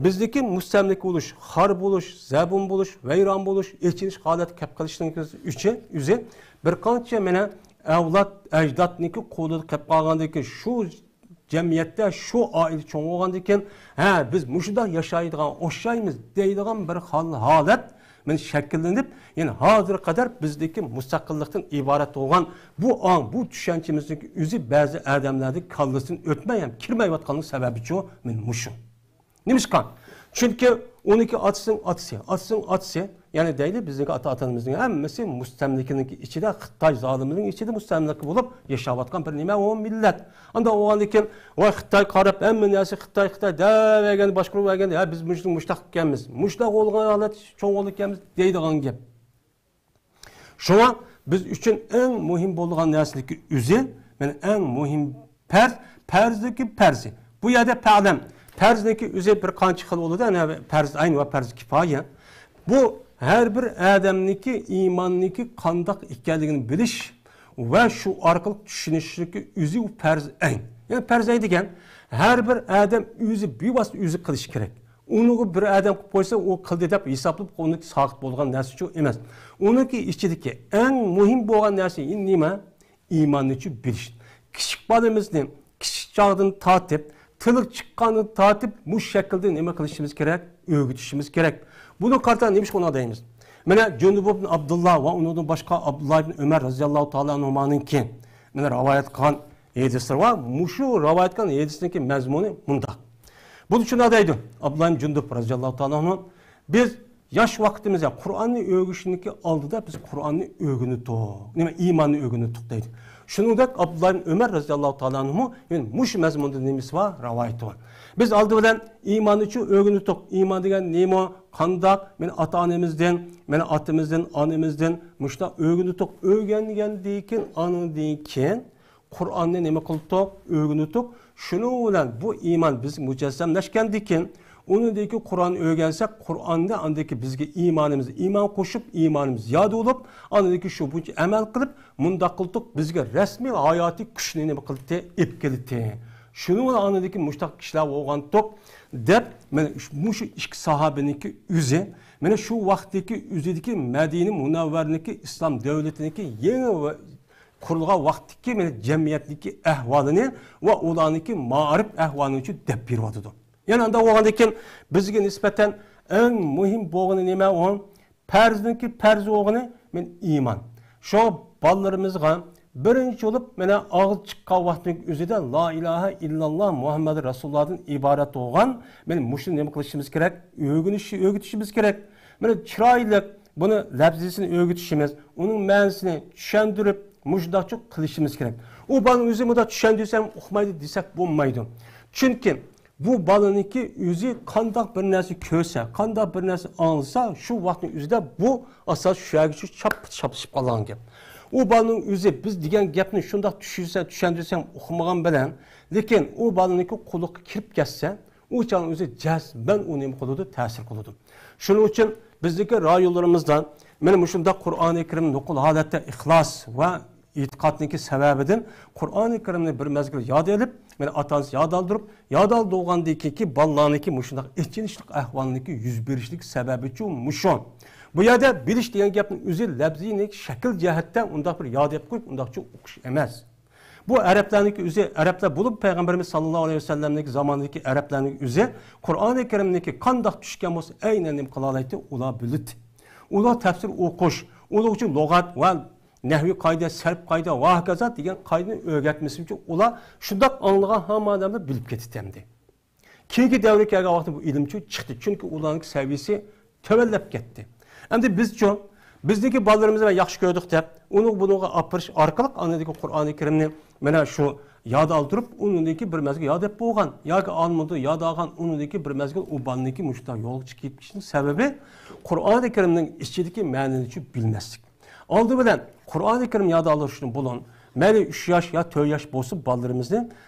بىزدىكى مۇستەملىكە بولۇش، خار بولۇش، زەبۇن بولۇش، ۋەيران بولۇش، ئېچىنىش ھالەتكە كەپ قېلىشنىڭ ئۈچۈن ئۆزى بىر قانچە مانا ئەۋلاد ئەجدادنىڭكى قولىدا قېلىپ قالغاندىن كېيىن، شۇ جەمئىيەتتە شۇ ئائىلە چوڭ بولغاندىن كېيىن، ھە، بىز مۇشۇنداق ياشايدىغان ئوخشايمىز دەيدىغان بىر خال-، ھالەت مانا شەكىللىنىپ، يەنى ھازىرغا قەدەر بىزدىكى مۇستەقىللىقتىن ئىبارەت بولغان بۇ ئاڭ، بۇ چۈشەنچىمىزنىڭ ئۆزى بەزى ئادەملەرنىڭ كاللىسىدىن ئۆتمەي ھەم كىرمەيۋاتقانلىق سەۋەبىچۇ مانا مۇشۇ. نېمىشقا؟ چۈنكى ئۇنىڭكى ئاتىسىنىڭ ئاتىسى، ئاتىسىنىڭ ئاتىسى، يەنى دەيلى، بىزنىڭكى ئاتا-ئاتىمىزنىڭ ھەممىسى مۇستەملىكىنىڭكى ئىچىدە، خىتاي زالىمىنىڭ ئىچىدە مۇستەملىكە بولۇپ ياشاۋاتقان بىر نېمە ئۇ مىللەت. ئانداق بولغاندىن كېيىن، ۋاي خىتاي قاراپ، ھەممە نەرسە خىتاي، خىتاي دەۋەرگەن، باشقۇرۇۋەرگەن، ھە، بىز مۇشۇنداق، مۇشۇنداق ئىكەنمىز، مۇشۇنداق بولغان ھالەت چوڭ بولغان ئىكەنمىز دەيدىغان گەپ. شۇڭا بىز ئۈچۈن ئەڭ مۇھىم بولىدىغان نەرسىنىڭكى ئۆزى، مانا ئەڭ مۇھىم پەرز، پەرزنىڭكى پەرزى. بۇ يەردە پەلەم، پەرزنىڭكى ئۆزى بىر قانچە خىل بولىدۇ، يەنى پەرز ئەين ۋە پەرز كىپايە. بۇ ھەر بىر ئادەمنىڭكى ئىماننىڭكى قانداق ئىكەنلىكىنى بىلىش ۋە شۇ ئارقىلىق چۈشىنىشلىكى ئۆزى ئۇ پەرز ئەين. يەنى پەرز ئەين دېگەن ھەر بىر ئادەم ئۆزى بىۋاسىتە ئۆزى قىلىشى كېرەك. ئۇنىڭغا بىر ئادەم قىلىپ قويسا، ئۇ قىلدى دەپ ھېسابلاپ، ئۇنىڭكى ساقىت بولغان نەرسىچۇ ئەمەس. ئۇنىڭكى ئىچىدىكى ئەڭ مۇھىم بولغان نەرسە نېمە؟ ئىماننىچۇ بىلىش. كىچىك بالىمىزنى كىچىك چاغدىن تارتىپ، تىلى چىققاندىن تارتىپ مۇشۇ شەكىلدە نېمە قىلىشىمىز كېرەك؟ ئۆگىتىشىمىز كېرەك. بۇنى قارىتا نېمىشقا ئۇنداق دەيمىز؟ مانا جۇندۇب ئىبن ئابدۇللا ۋە ئۇنىڭدىن باشقا ئابدۇللا ئىبن ئۆمەر رەزىياللاھۇ تائالا ئەنھۇمانىڭكى مانا رىۋايەت قىلغان ھەدىسلىرى بار. مۇشۇ رىۋايەت قىلغان ھەدىسنىڭكى مەزمۇنى مۇنداق. بۇنى شۇنداق دەيدۇ ئابدۇللا ئىبن جۇندۇب رەزىياللاھۇ تائالا ئەنھۇ، بىز ياش ۋاقتىمىزدا قۇرئاننى ئۆگىنىشنىڭكى ئالدىدا بىز قۇرئاننى ئۆگىنىتتۇق، نېمە، ئىماننى ئۆگىنىتتۇق دەيدۇ. شۇنىڭدەك ئابدۇللا ئىبن ئۆمەر رەزىياللاھۇ تائالا ئەنھۇ يەنە مۇشۇ مەزمۇندا نېمىسى بار؟ رىۋايىتى بار. بىز ئالدى بىلەن ئىماننىچۇ ئۆگىنىتتۇق. ئىمان دېگەن نېمە؟ قانداق؟ مانا ئاتا-ئانىمىزدىن، مانا ئاتىمىزدىن، ئانىمىزدىن مۇشۇنداق ئۆگىنىتتۇق. ئۆگەنگەندىن كېيىن، ئاندىن كېيىن قۇرئاننى نېمە قىلدۇق؟ ئۆگىنىتتۇق. شۇنىڭ بىلەن بۇ ئىمان بىز مۇجەسسەملەشكەندىن كېيىن، ئۇنىڭدىن كېيىن قۇرئان ئۆگەنسەك، قۇرئاندا ئاندىن كېيىن بىزگە ئىمانىمىز، ئىمان قوشۇپ، ئىمانىمىز زىيادە بولۇپ، ئاندىن كېيىن شۇ بويىچە ئەمەل قىلىپ، مۇنداق قىلدۇق، بىزگە رەسمىي ھاياتىي كۈچنى نېمە قىلدى؟ ئېلىپ كەلدى. شۇنىڭ بىلەن ئاندىن كېيىن مۇشۇنداق كىشىلەر بولغانتۇق، دەپ، مانا مۇشۇ ئىككى ساھابىنىڭكى ئۆزى، مانا شۇ ۋاقىتتىكى ئۆزىدىكى مەدىنە مۇنەۋۋەرىنىڭكى ئىسلام دۆلىتىنىڭكى يېڭى ۋە قۇرۇلغان ۋاقىتتىكى، مانا، جەمئىيەتتىكى ئەھۋالىنى ۋە ئۇلارنىڭكى مائارىپ ئەھۋالىنى ئۈچۈن دەپ بېرىۋاتىدۇ. يەنە ئانداق بولغاندىن كېيىن بىزگە نىسبەتەن ئەڭ مۇھىم بولغىنى نېمە ئۇ؟ پەرزنىڭكى پەرز بولغىنى، مانا، ئىمان. شۇڭا بالىلىرىمىزغا بىرىنچى بولۇپ، مانا، ئاغزى چىققان ۋاقتىنىڭ ئۆزىدە لا ئىلاھە ئىللاللا مۇھەممەد رەسۇلۇللادىن ئىبارەت بولغان، مانا، مۇشۇنى نېمە قىلىشىمىز كېرەك؟ ئۆگىنىش، ئۆگىتىشىمىز كېرەك. مانا، چىرايلىق بۇنى لەپزىسىنى ئۆگىتىشىمىز، ئۇنىڭ مەنىسىنى چۈشەندۈرۈپ، مۇشۇنداقچە قىلىشىمىز كېرەك. ئۇ بالىنىڭ ئۆزى مۇنداق چۈشەندۈرسەم ئۇقمايدۇ دېسەك بولمايدۇ. چۈنكى بۇ بالىنىڭكى ئۆزى قانداق بىر نەرسە كۆرسە، قانداق بىر نەرسە ئاڭلىسا، شۇ ۋاقىتنىڭ ئۆزىدە بۇ ئاساس شۇ يەرگىچە چاپ-، چاپلىشىپ قالغان گەپ. ئۇ بالىنىڭ ئۆزى بىز دېگەن گەپنى شۇنداق چۈشۈرسە، چۈشەندۈرسەم ئۇقمىغان بىلەن، لېكىن ئۇ بالىنىڭكى قۇلىقىغا كىرىپ كەتسە، ئۇ چاغنىڭ ئۆزى جەزمەن ئۇ نېمە قىلىدۇ؟ تەسىر قىلىدۇ. شۇنىڭ ئۈچۈن بىزنىڭكى رايونلىرىمىزدا مانا مۇشۇنداق قۇرئانى كەرىم نوقۇل ھالەتتە ئىخلاس ۋە ئېتىقادنىڭكى سەۋەبىدىن قۇرئانى كەرىمنى بىر مەزگىل ياد ئېلىپ، مانا ئاتا-ئانىسى ياد ئالدۇرۇپ، ياد ئالدۇرغاندىن كېيىنكى بالىلارنىڭكى مۇشۇنداق ئېچىنىشلىق ئەھۋالنىڭكى يۈز بېرىشلىك سەۋەبىچۇ مۇشۇ. بۇ يەردە بىلىش دېگەن گەپنىڭ ئۆزى لەپزىي شەكىل جەھەتتە ئۇنداق بىر ياد ئېلىپ قويۇپ، ئۇنداقچە ئوقۇش ئەمەس. بۇ ئەرەبلەرنىڭكى ئۆزى، ئەرەبلەر بولۇپ پەيغەمبىرىمىز ساللاللاھۇ ئەلەيھى ۋەسەللەمنىڭكى زامانىدىكى ئەرەبلەرنىڭكى ئۆزى قۇرئانى كەرىمنىڭكى قانداق چۈشكەن بولسا، ئەينەن نېمە قىلالايتتى؟ ئۇلار بىلىتتى. ئۇلار تەپسىر ئوقۇش، ئۇلار ئۈچۈن لۇغەت ۋە نەھۋىي قائىدە، سەرپ قائىدە ۋە ھاكازا دېگەن قائىدىنى ئۆگەتمىسى ئۈچۈن ئۇلار شۇنداق ئاڭلىغان ھامان ئادەملەر بىلىپ كېتىتەمدى. كېيىنكى دەۋرگە كەلگەن ۋاقىتتا بۇ ئىلىمچۇ چىقتى، چۈنكى ئۇلارنىڭ سەۋىيىسى تۆۋەنلەپ كەتتى. ئەمدى بىزچۇ، بىزنىڭكى بالىلىرىمىز بىلەن ياخشى كۆردۇق دەپ، ئۇنى بۇنىڭغا ئاپىرىش ئارقىلىق ئاندىكى قۇرئانى كەرىمنى مانا شۇ ياد ئالدۇرۇپ، ئۇنىڭدىكى بىر مەزگىل ياد دەپ بولغان ياكى ئالمىدى ياد ئالغان، ئۇنىڭدىكى بىر مەزگىل ئۇ بالىنىڭكى مۇشۇنداق يولغا چىقىپ كېتىشنىڭ سەۋەبى قۇرئانى كەرىمنىڭ ئىچىدىكى مەنىنى چۈ بىلمەسلىك. ئالدى بىلەن قۇرئانى كەرىم ياد ئالدۇرۇشنى بولۇن. مەيلى ئۈچ ياش يا تۆت ياش بولسۇن بالىلىرىمىزنى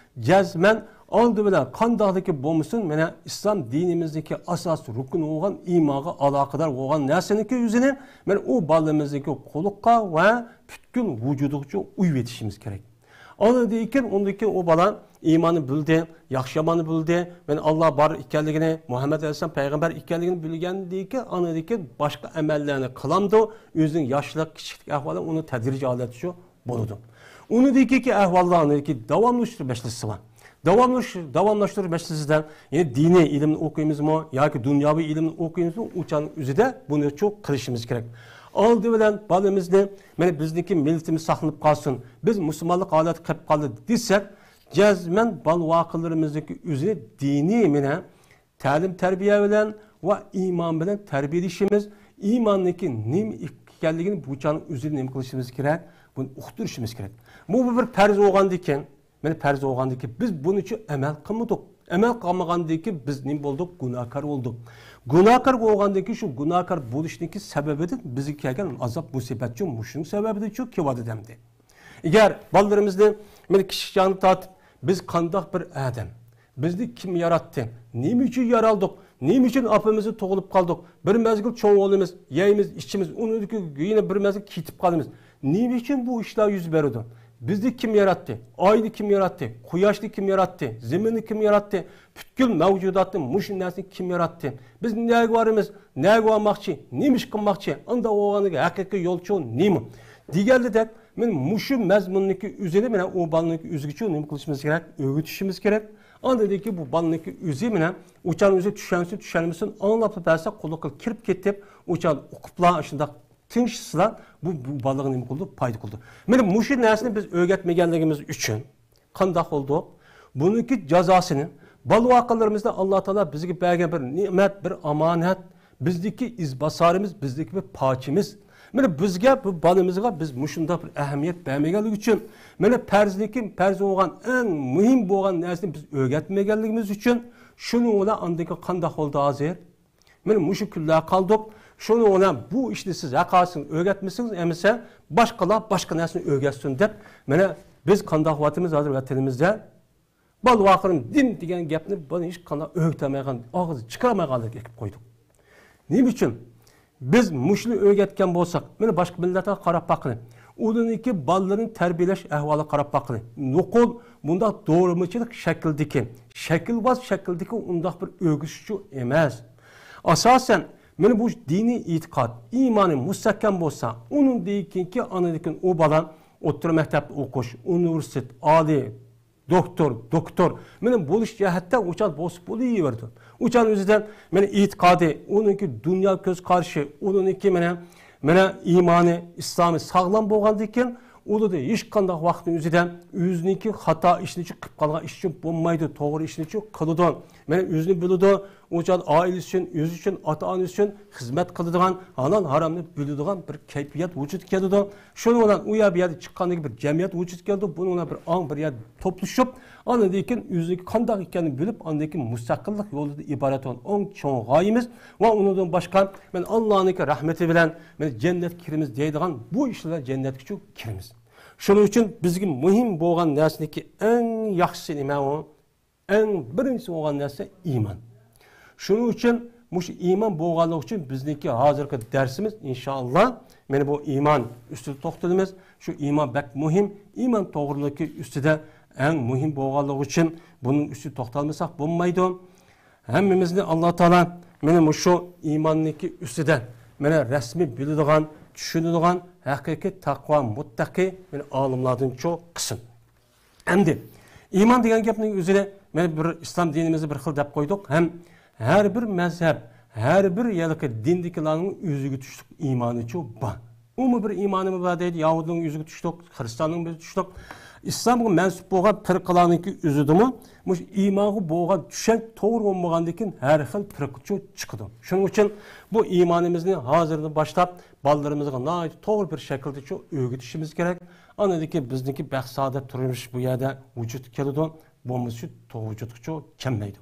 جەزمەن ئالدى بىلەن قانداقلىكى بولمىسۇن، مانا ئىسلام دىنىمىزدىكى ئاساسىي رۇكۇن بولغان ئىمانغا ئالاقىدار بولغان نەرسىنىڭكى ئۆزىنى مانا ئۇ بالىمىزنىڭكى قۇلىقىغا ۋە پۈتكۈل ۋۇجۇدىغىچە ئۇيۇۋېتىشىمىز كېرەك. ئاندىن كېيىن، ئۇندىن كېيىن ئۇ بالا ئىماننى بىلدى، ياخشى ياماننى بىلدى، مانا ئاللا بار ئىكەنلىكىنى، مۇھەممەد ئەلەيھىسسالام پەيغەمبەر ئىكەنلىكىنى بىلگەندىن كېيىن، ئاندىن كېيىن باشقا ئەمەللەرنى قىلامدۇ، ئۆزىنىڭ ياشلىق، كىچىكلىك ئەھۋالى ئۇنىڭ تەدرىجىي ھالەتتە شۇ بولىدۇ. ئۇنىڭدىن كېيىنكى ئەھۋاللارنىڭكى داۋاملىشتۇرۇش مەسىلىسى بار. داۋاملىش-، داۋاملاشتۇرۇش مەسىلىسىدە، يەنى دىنىي ئىلىمنى ئوقۇيمىزمۇ ياكى دۇنياۋى ئىلىمنى ئوقۇيمىزمۇ، ئۇ چاغنىڭ ئۆزىدە بۇنى چوڭ قىلىشىمىز كېرەك. ئالدى بىلەن بالىمىزنى، مانا بىزنىڭكى مىللىتىمىز ساقلىنىپ قالسۇن، بىز مۇسۇلمانلىق ھالەتكە قېلىپ قالدى دېسەك، جەزمەن بالا-ۋاقىلىرىمىزنىڭكى ئۆزىنى دىنىي مانا تەلىم-تەربىيە بىلەن ۋە ئىمان بىلەن تەربىيەلىشىمىز، ئىماننىڭكى نېمە ئىكەنلىكىنى بۇ چاغنىڭ ئۆزىدە نېمە قىلىشىمىز كېرەك؟ بۇنى ئۇقتۇرۇشىمىز كېرەك. بۇ، بۇ بىر پەرز بولغاندىكىن، مانا پەرز بولغاندىكىن، بىز بۇنىڭ ئۈچۈن ئەمەل قىلمىدۇق. ئەمەل قىلمىغاندىكىن بىز نېمە بولدۇق؟ گۇناھكار بولدۇق. گۇناھكار بولغاندىكىن شۇ گۇناھكار بولۇشنىڭكى سەۋەبىدىن بىزگە كەلگەن ئازاب-مۇسىبەتچۇ مۇشۇنىڭ سەۋەبىدىنچۇ كېلىۋاتىدۇ ئەمدى. ئەگەر بالىلىرىمىزنى مانا كىچىك چاغدىن تارتىپ، بىز قانداق بىر ئادەم، بىزنى كىم ياراتتى، نېمە ئۈچۈن يارالدۇق، نېمە ئۈچۈن ئاپىمىزدىن تۇغۇلۇپ قالدۇق، بىر مەزگىل چوڭ بولىمىز، يەيمىز، ئىچىمىز، ئۇنىڭدىن كېيىن يەنە بىر مەزگىل كېتىپ قالىمىز. نېمە ئۈچۈن بۇ ئىشلار يۈز بېرىدۇ؟ بىزنى كىم ياراتتى؟ ئاينى كىم ياراتتى؟ قۇياشنى كىم ياراتتى؟ زېمىننى كىم ياراتتى؟ پۈتكۈل مەۋجۇداتنى، مۇشۇ نەرسىنى كىم ياراتتى؟ بىز نەگە بارىمىز؟ نەگە بارماقچى؟ نېمە ئىش قىلماقچى؟ ئانداق بولغاندىكىن ھەقىقىي يولچۇ نېمە؟ دېگەنلىدەك، مانا مۇشۇ مەزمۇننىڭكى ئۆزىنى مانا ئۇ بالىنىڭكى ئۆزىگىچۇ نېمە قىلىشىمىز كېرەك؟ ئۆگىتىشىمىز كېرەك. ئاندىن كېيىن بۇ بالىنىڭكى ئۆزى مانا ئۇچان ئۆزى چۈشەنسۇن، چۈشەنمىسۇن، ئاڭلاپلا بەرسە قۇلىقىغا كىرىپ كېتىپ، ئۇچان ئوقۇپلا شۇنداق تىڭشىسىلا، بۇ، بۇ بالىغا نېمە قىلىدۇ؟ پايدا قىلىدۇ. مانا مۇشۇ نەرسىنى بىز ئۆگەتمىگەنلىكىمىز ئۈچۈن قانداق بولدۇق؟ بۇنىڭكى جازاسىنى، بالا ۋاقىتلىرىمىزدا ئاللا تائالا بىزگە بەرگەن بىر نېمەت، بىر ئامانەت، بىزدىكى ئىزباسارىمىز، بىزدىكى بىر پارچىمىز. مانا بىزگە، بۇ بالىمىزغا بىز مۇشۇنداق بىر ئەھمىيەت بەرمىگەنلىكى ئۈچۈن، مانا پەرزنىڭكى پەرز بولغان ئەڭ مۇھىم بولغان نەرسىنى بىز ئۆگەتمىگەنلىكىمىز ئۈچۈن، شۇنىڭ بىلەن ئاندىن كېيىن قانداق بولدى ھازىر؟ مانا مۇشۇ كۈنلەر قالدۇق. شۇنىڭ بىلەن بۇ ئىشنى سىز ھەققاسىنى ئۆگەتمىسىڭىز، ئەمىسە باشقىلار باشقا نەرسىنى ئۆگەتسۇن دەپ، مانا بىز قانداق قىلىۋاتىمىز ھازىر ۋەتىنىمىزدە؟ بالا ۋاقىتلىرىم دىن دېگەن گەپنى بۇنى ھېچقانداق ئۆگىتەلمەيدىغان، ئاغزى چىقارمايدىغان ھالەتكە ئېلىپ قويدۇق. نېمە ئۈچۈن؟ بىز مۇشۇنى ئۆگەتكەن بولساق، مانا باشقا مىللەتلەرگە قاراپ باققىلى. ئۇلارنىڭكى بالىلىرىنى تەربىيەلەش ئەھۋالىغا قاراپ باققىلى. نوقۇل بۇنداق دورىمىچىلىق شەكلىدىكى، شەكىلۋاز شەكىلدىكى ئۇنداق بىر ئۆگىتىشچۇ ئەمەس. ئاساسەن، مانا بۇ دىنىي ئېتىقاد، ئىمانى مۇستەھكەم بولسا، ئۇنىڭدىن كېيىنكى، ئاندىن كېيىن ئۇ بالا ئوتتۇرا مەكتەپتە ئوقۇش، ئۇنىۋېرسىتېت، ئالىي، دوكتور، دوكتور، مانا بولۇش جەھەتتە ئۇچان بولسا بولۇۋېرىدۇ. ئۇچان ئۆزىدە مانا ئېتىقادى، ئۇنىڭكى دۇنيا كۆز قارىشى، ئۇنىڭكى مانا، مانا ئىمانى، ئىسلامى ساغلام بولغاندىن كېيىن، ئۇلاردا ھېچقانداق ۋاقىتنىڭ ئۆزىدە ئۆزىنىڭكى خاتا ئىشنى قىلىپ قالغان ئىش ئۈچۈن بولمايدۇ، توغرا ئىشنى قىلىدۇ. مانا ئۆزىنى بىلىدۇ، ئۇ چاغدا ئائىلىسى ئۈچۈن، ئۆزى ئۈچۈن، ئاتا-ئانا ئۈچۈن خىزمەت قىلىدىغان، ھالال-ھارامنى بىلىدىغان بىر كەيپىيات ۋۇجۇدقا كېلىدۇ. شۇنىڭ بىلەن ئۇ يەر، بۇ يەردىن چىققاندىن كېيىن بىر جەمئىيەت ۋۇجۇدقا كېلىدۇ. بۇنىڭ بىلەن بىر ئاڭ بىر يەردە توپلىشىپ، ئاندىن كېيىن ئۆزىنىڭكى قانداق ئىكەنلىكىنى بىلىپ، ئاندىن كېيىن مۇستەقىللىق يولىدا ئىبارەت بولغان ئەڭ چوڭ غايىمىز ۋە ئۇنىڭدىن باشقا، مەن ئاللانىڭكى رەھمىتى بىلەن مەن جەننەتكە كىرىمىز دەيدىغان بۇ ئىش بىلەن جەننەتكىچۇ كىرىمىز. شۇنىڭ ئۈچۈن بىزگە مۇھىم بولغان نەرسىنىڭكى ئەڭ ياخشىسى نېمە ئۇ؟ ئەڭ بىرىنچىسى بولغان نەرسە ئىمان. شۇنىڭ ئۈچۈن مۇشۇ ئىمان بولغانلىقى ئۈچۈن بىزنىڭكى ھازىرقى دەرسىمىز، ئىنشائاللا، مانا بۇ ئىمان ئۈستىدە توختىلىمىز. شۇ ئىمان بەك مۇھىم. ئىمان توغرىلىقى ئۈستىدە ئەڭ مۇھىم بولغانلىقى ئۈچۈن بۇنىڭ ئۈستىدە توختالمىساق بولمايدۇ. ھەممىمىزنى ئاللا تائالا مانا مۇشۇ ئىماننىڭكى ئۈستىدە مانا رەسمىي بىلىدىغان، چۈشىنىدىغان، ھەقىقىي تەقۋا مۇتتەقى مانا ئالىملاردىن چوق قىلسۇن. ئەمدى ئىمان دېگەن گەپنىڭ ئۆزىنى مانا بىر ئىسلام دىنىمىزدا بىر خىل دەپ قويدۇق. ھەم ھەر بىر مەزھەپ، ھەر بىر يەرلىكى دىندىكىلارنىڭ ئۆزىگە تۈشلۈك ئىمانىچۇ بار. ئۇمۇ بىر ئىمانىمىز بار دەيدۇ، يەھۇدىينىڭ ئۆزىگە تۈشلۈك، خىرىستاننىڭ ئۆزىگە تۈشلۈك. ئىسلامغا مەنسۇپ بولغان پىرقىلارنىڭكى ئۆزىدىمۇ مۇشۇ ئىمانغا بولغان چۈشەنچە توغرا بولمىغاندىن كېيىن ھەر خىل پىرقىچۇ چىقىدۇ. شۇنىڭ ئۈچۈن بۇ ئىمانىمىزنى ھازىردىن باشلاپ بالىلىرىمىزغا ناھايىتى توغرا بىر شەكىلدىچۇ ئۆگىتىشىمىز كېرەك. ئاندىن كېيىن بىزنىڭكى بەخت-سائادەت تۇرمۇش بۇ يەردە ۋۇجۇدقا كېلىدۇ. بولمىسا شۇ تو-، ۋۇجۇدقىچۇ كەلمەيدۇ.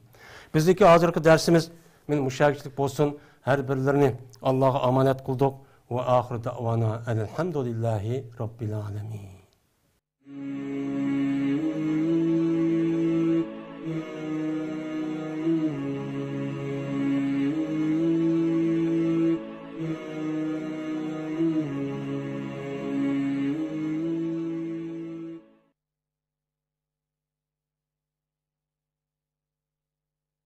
بىزنىڭكى ھازىرقى دەرسىمىز مانا مۇشۇ يەرگىچىلىك بولسۇن. ھەر بىرلىرىنى ئاللاغا ئامانەت قىلدۇق. ۋە ئاخىرۇ دەئۋانا ئەنىلھەمدۇلىللاھى رەببىل ئالەمىن.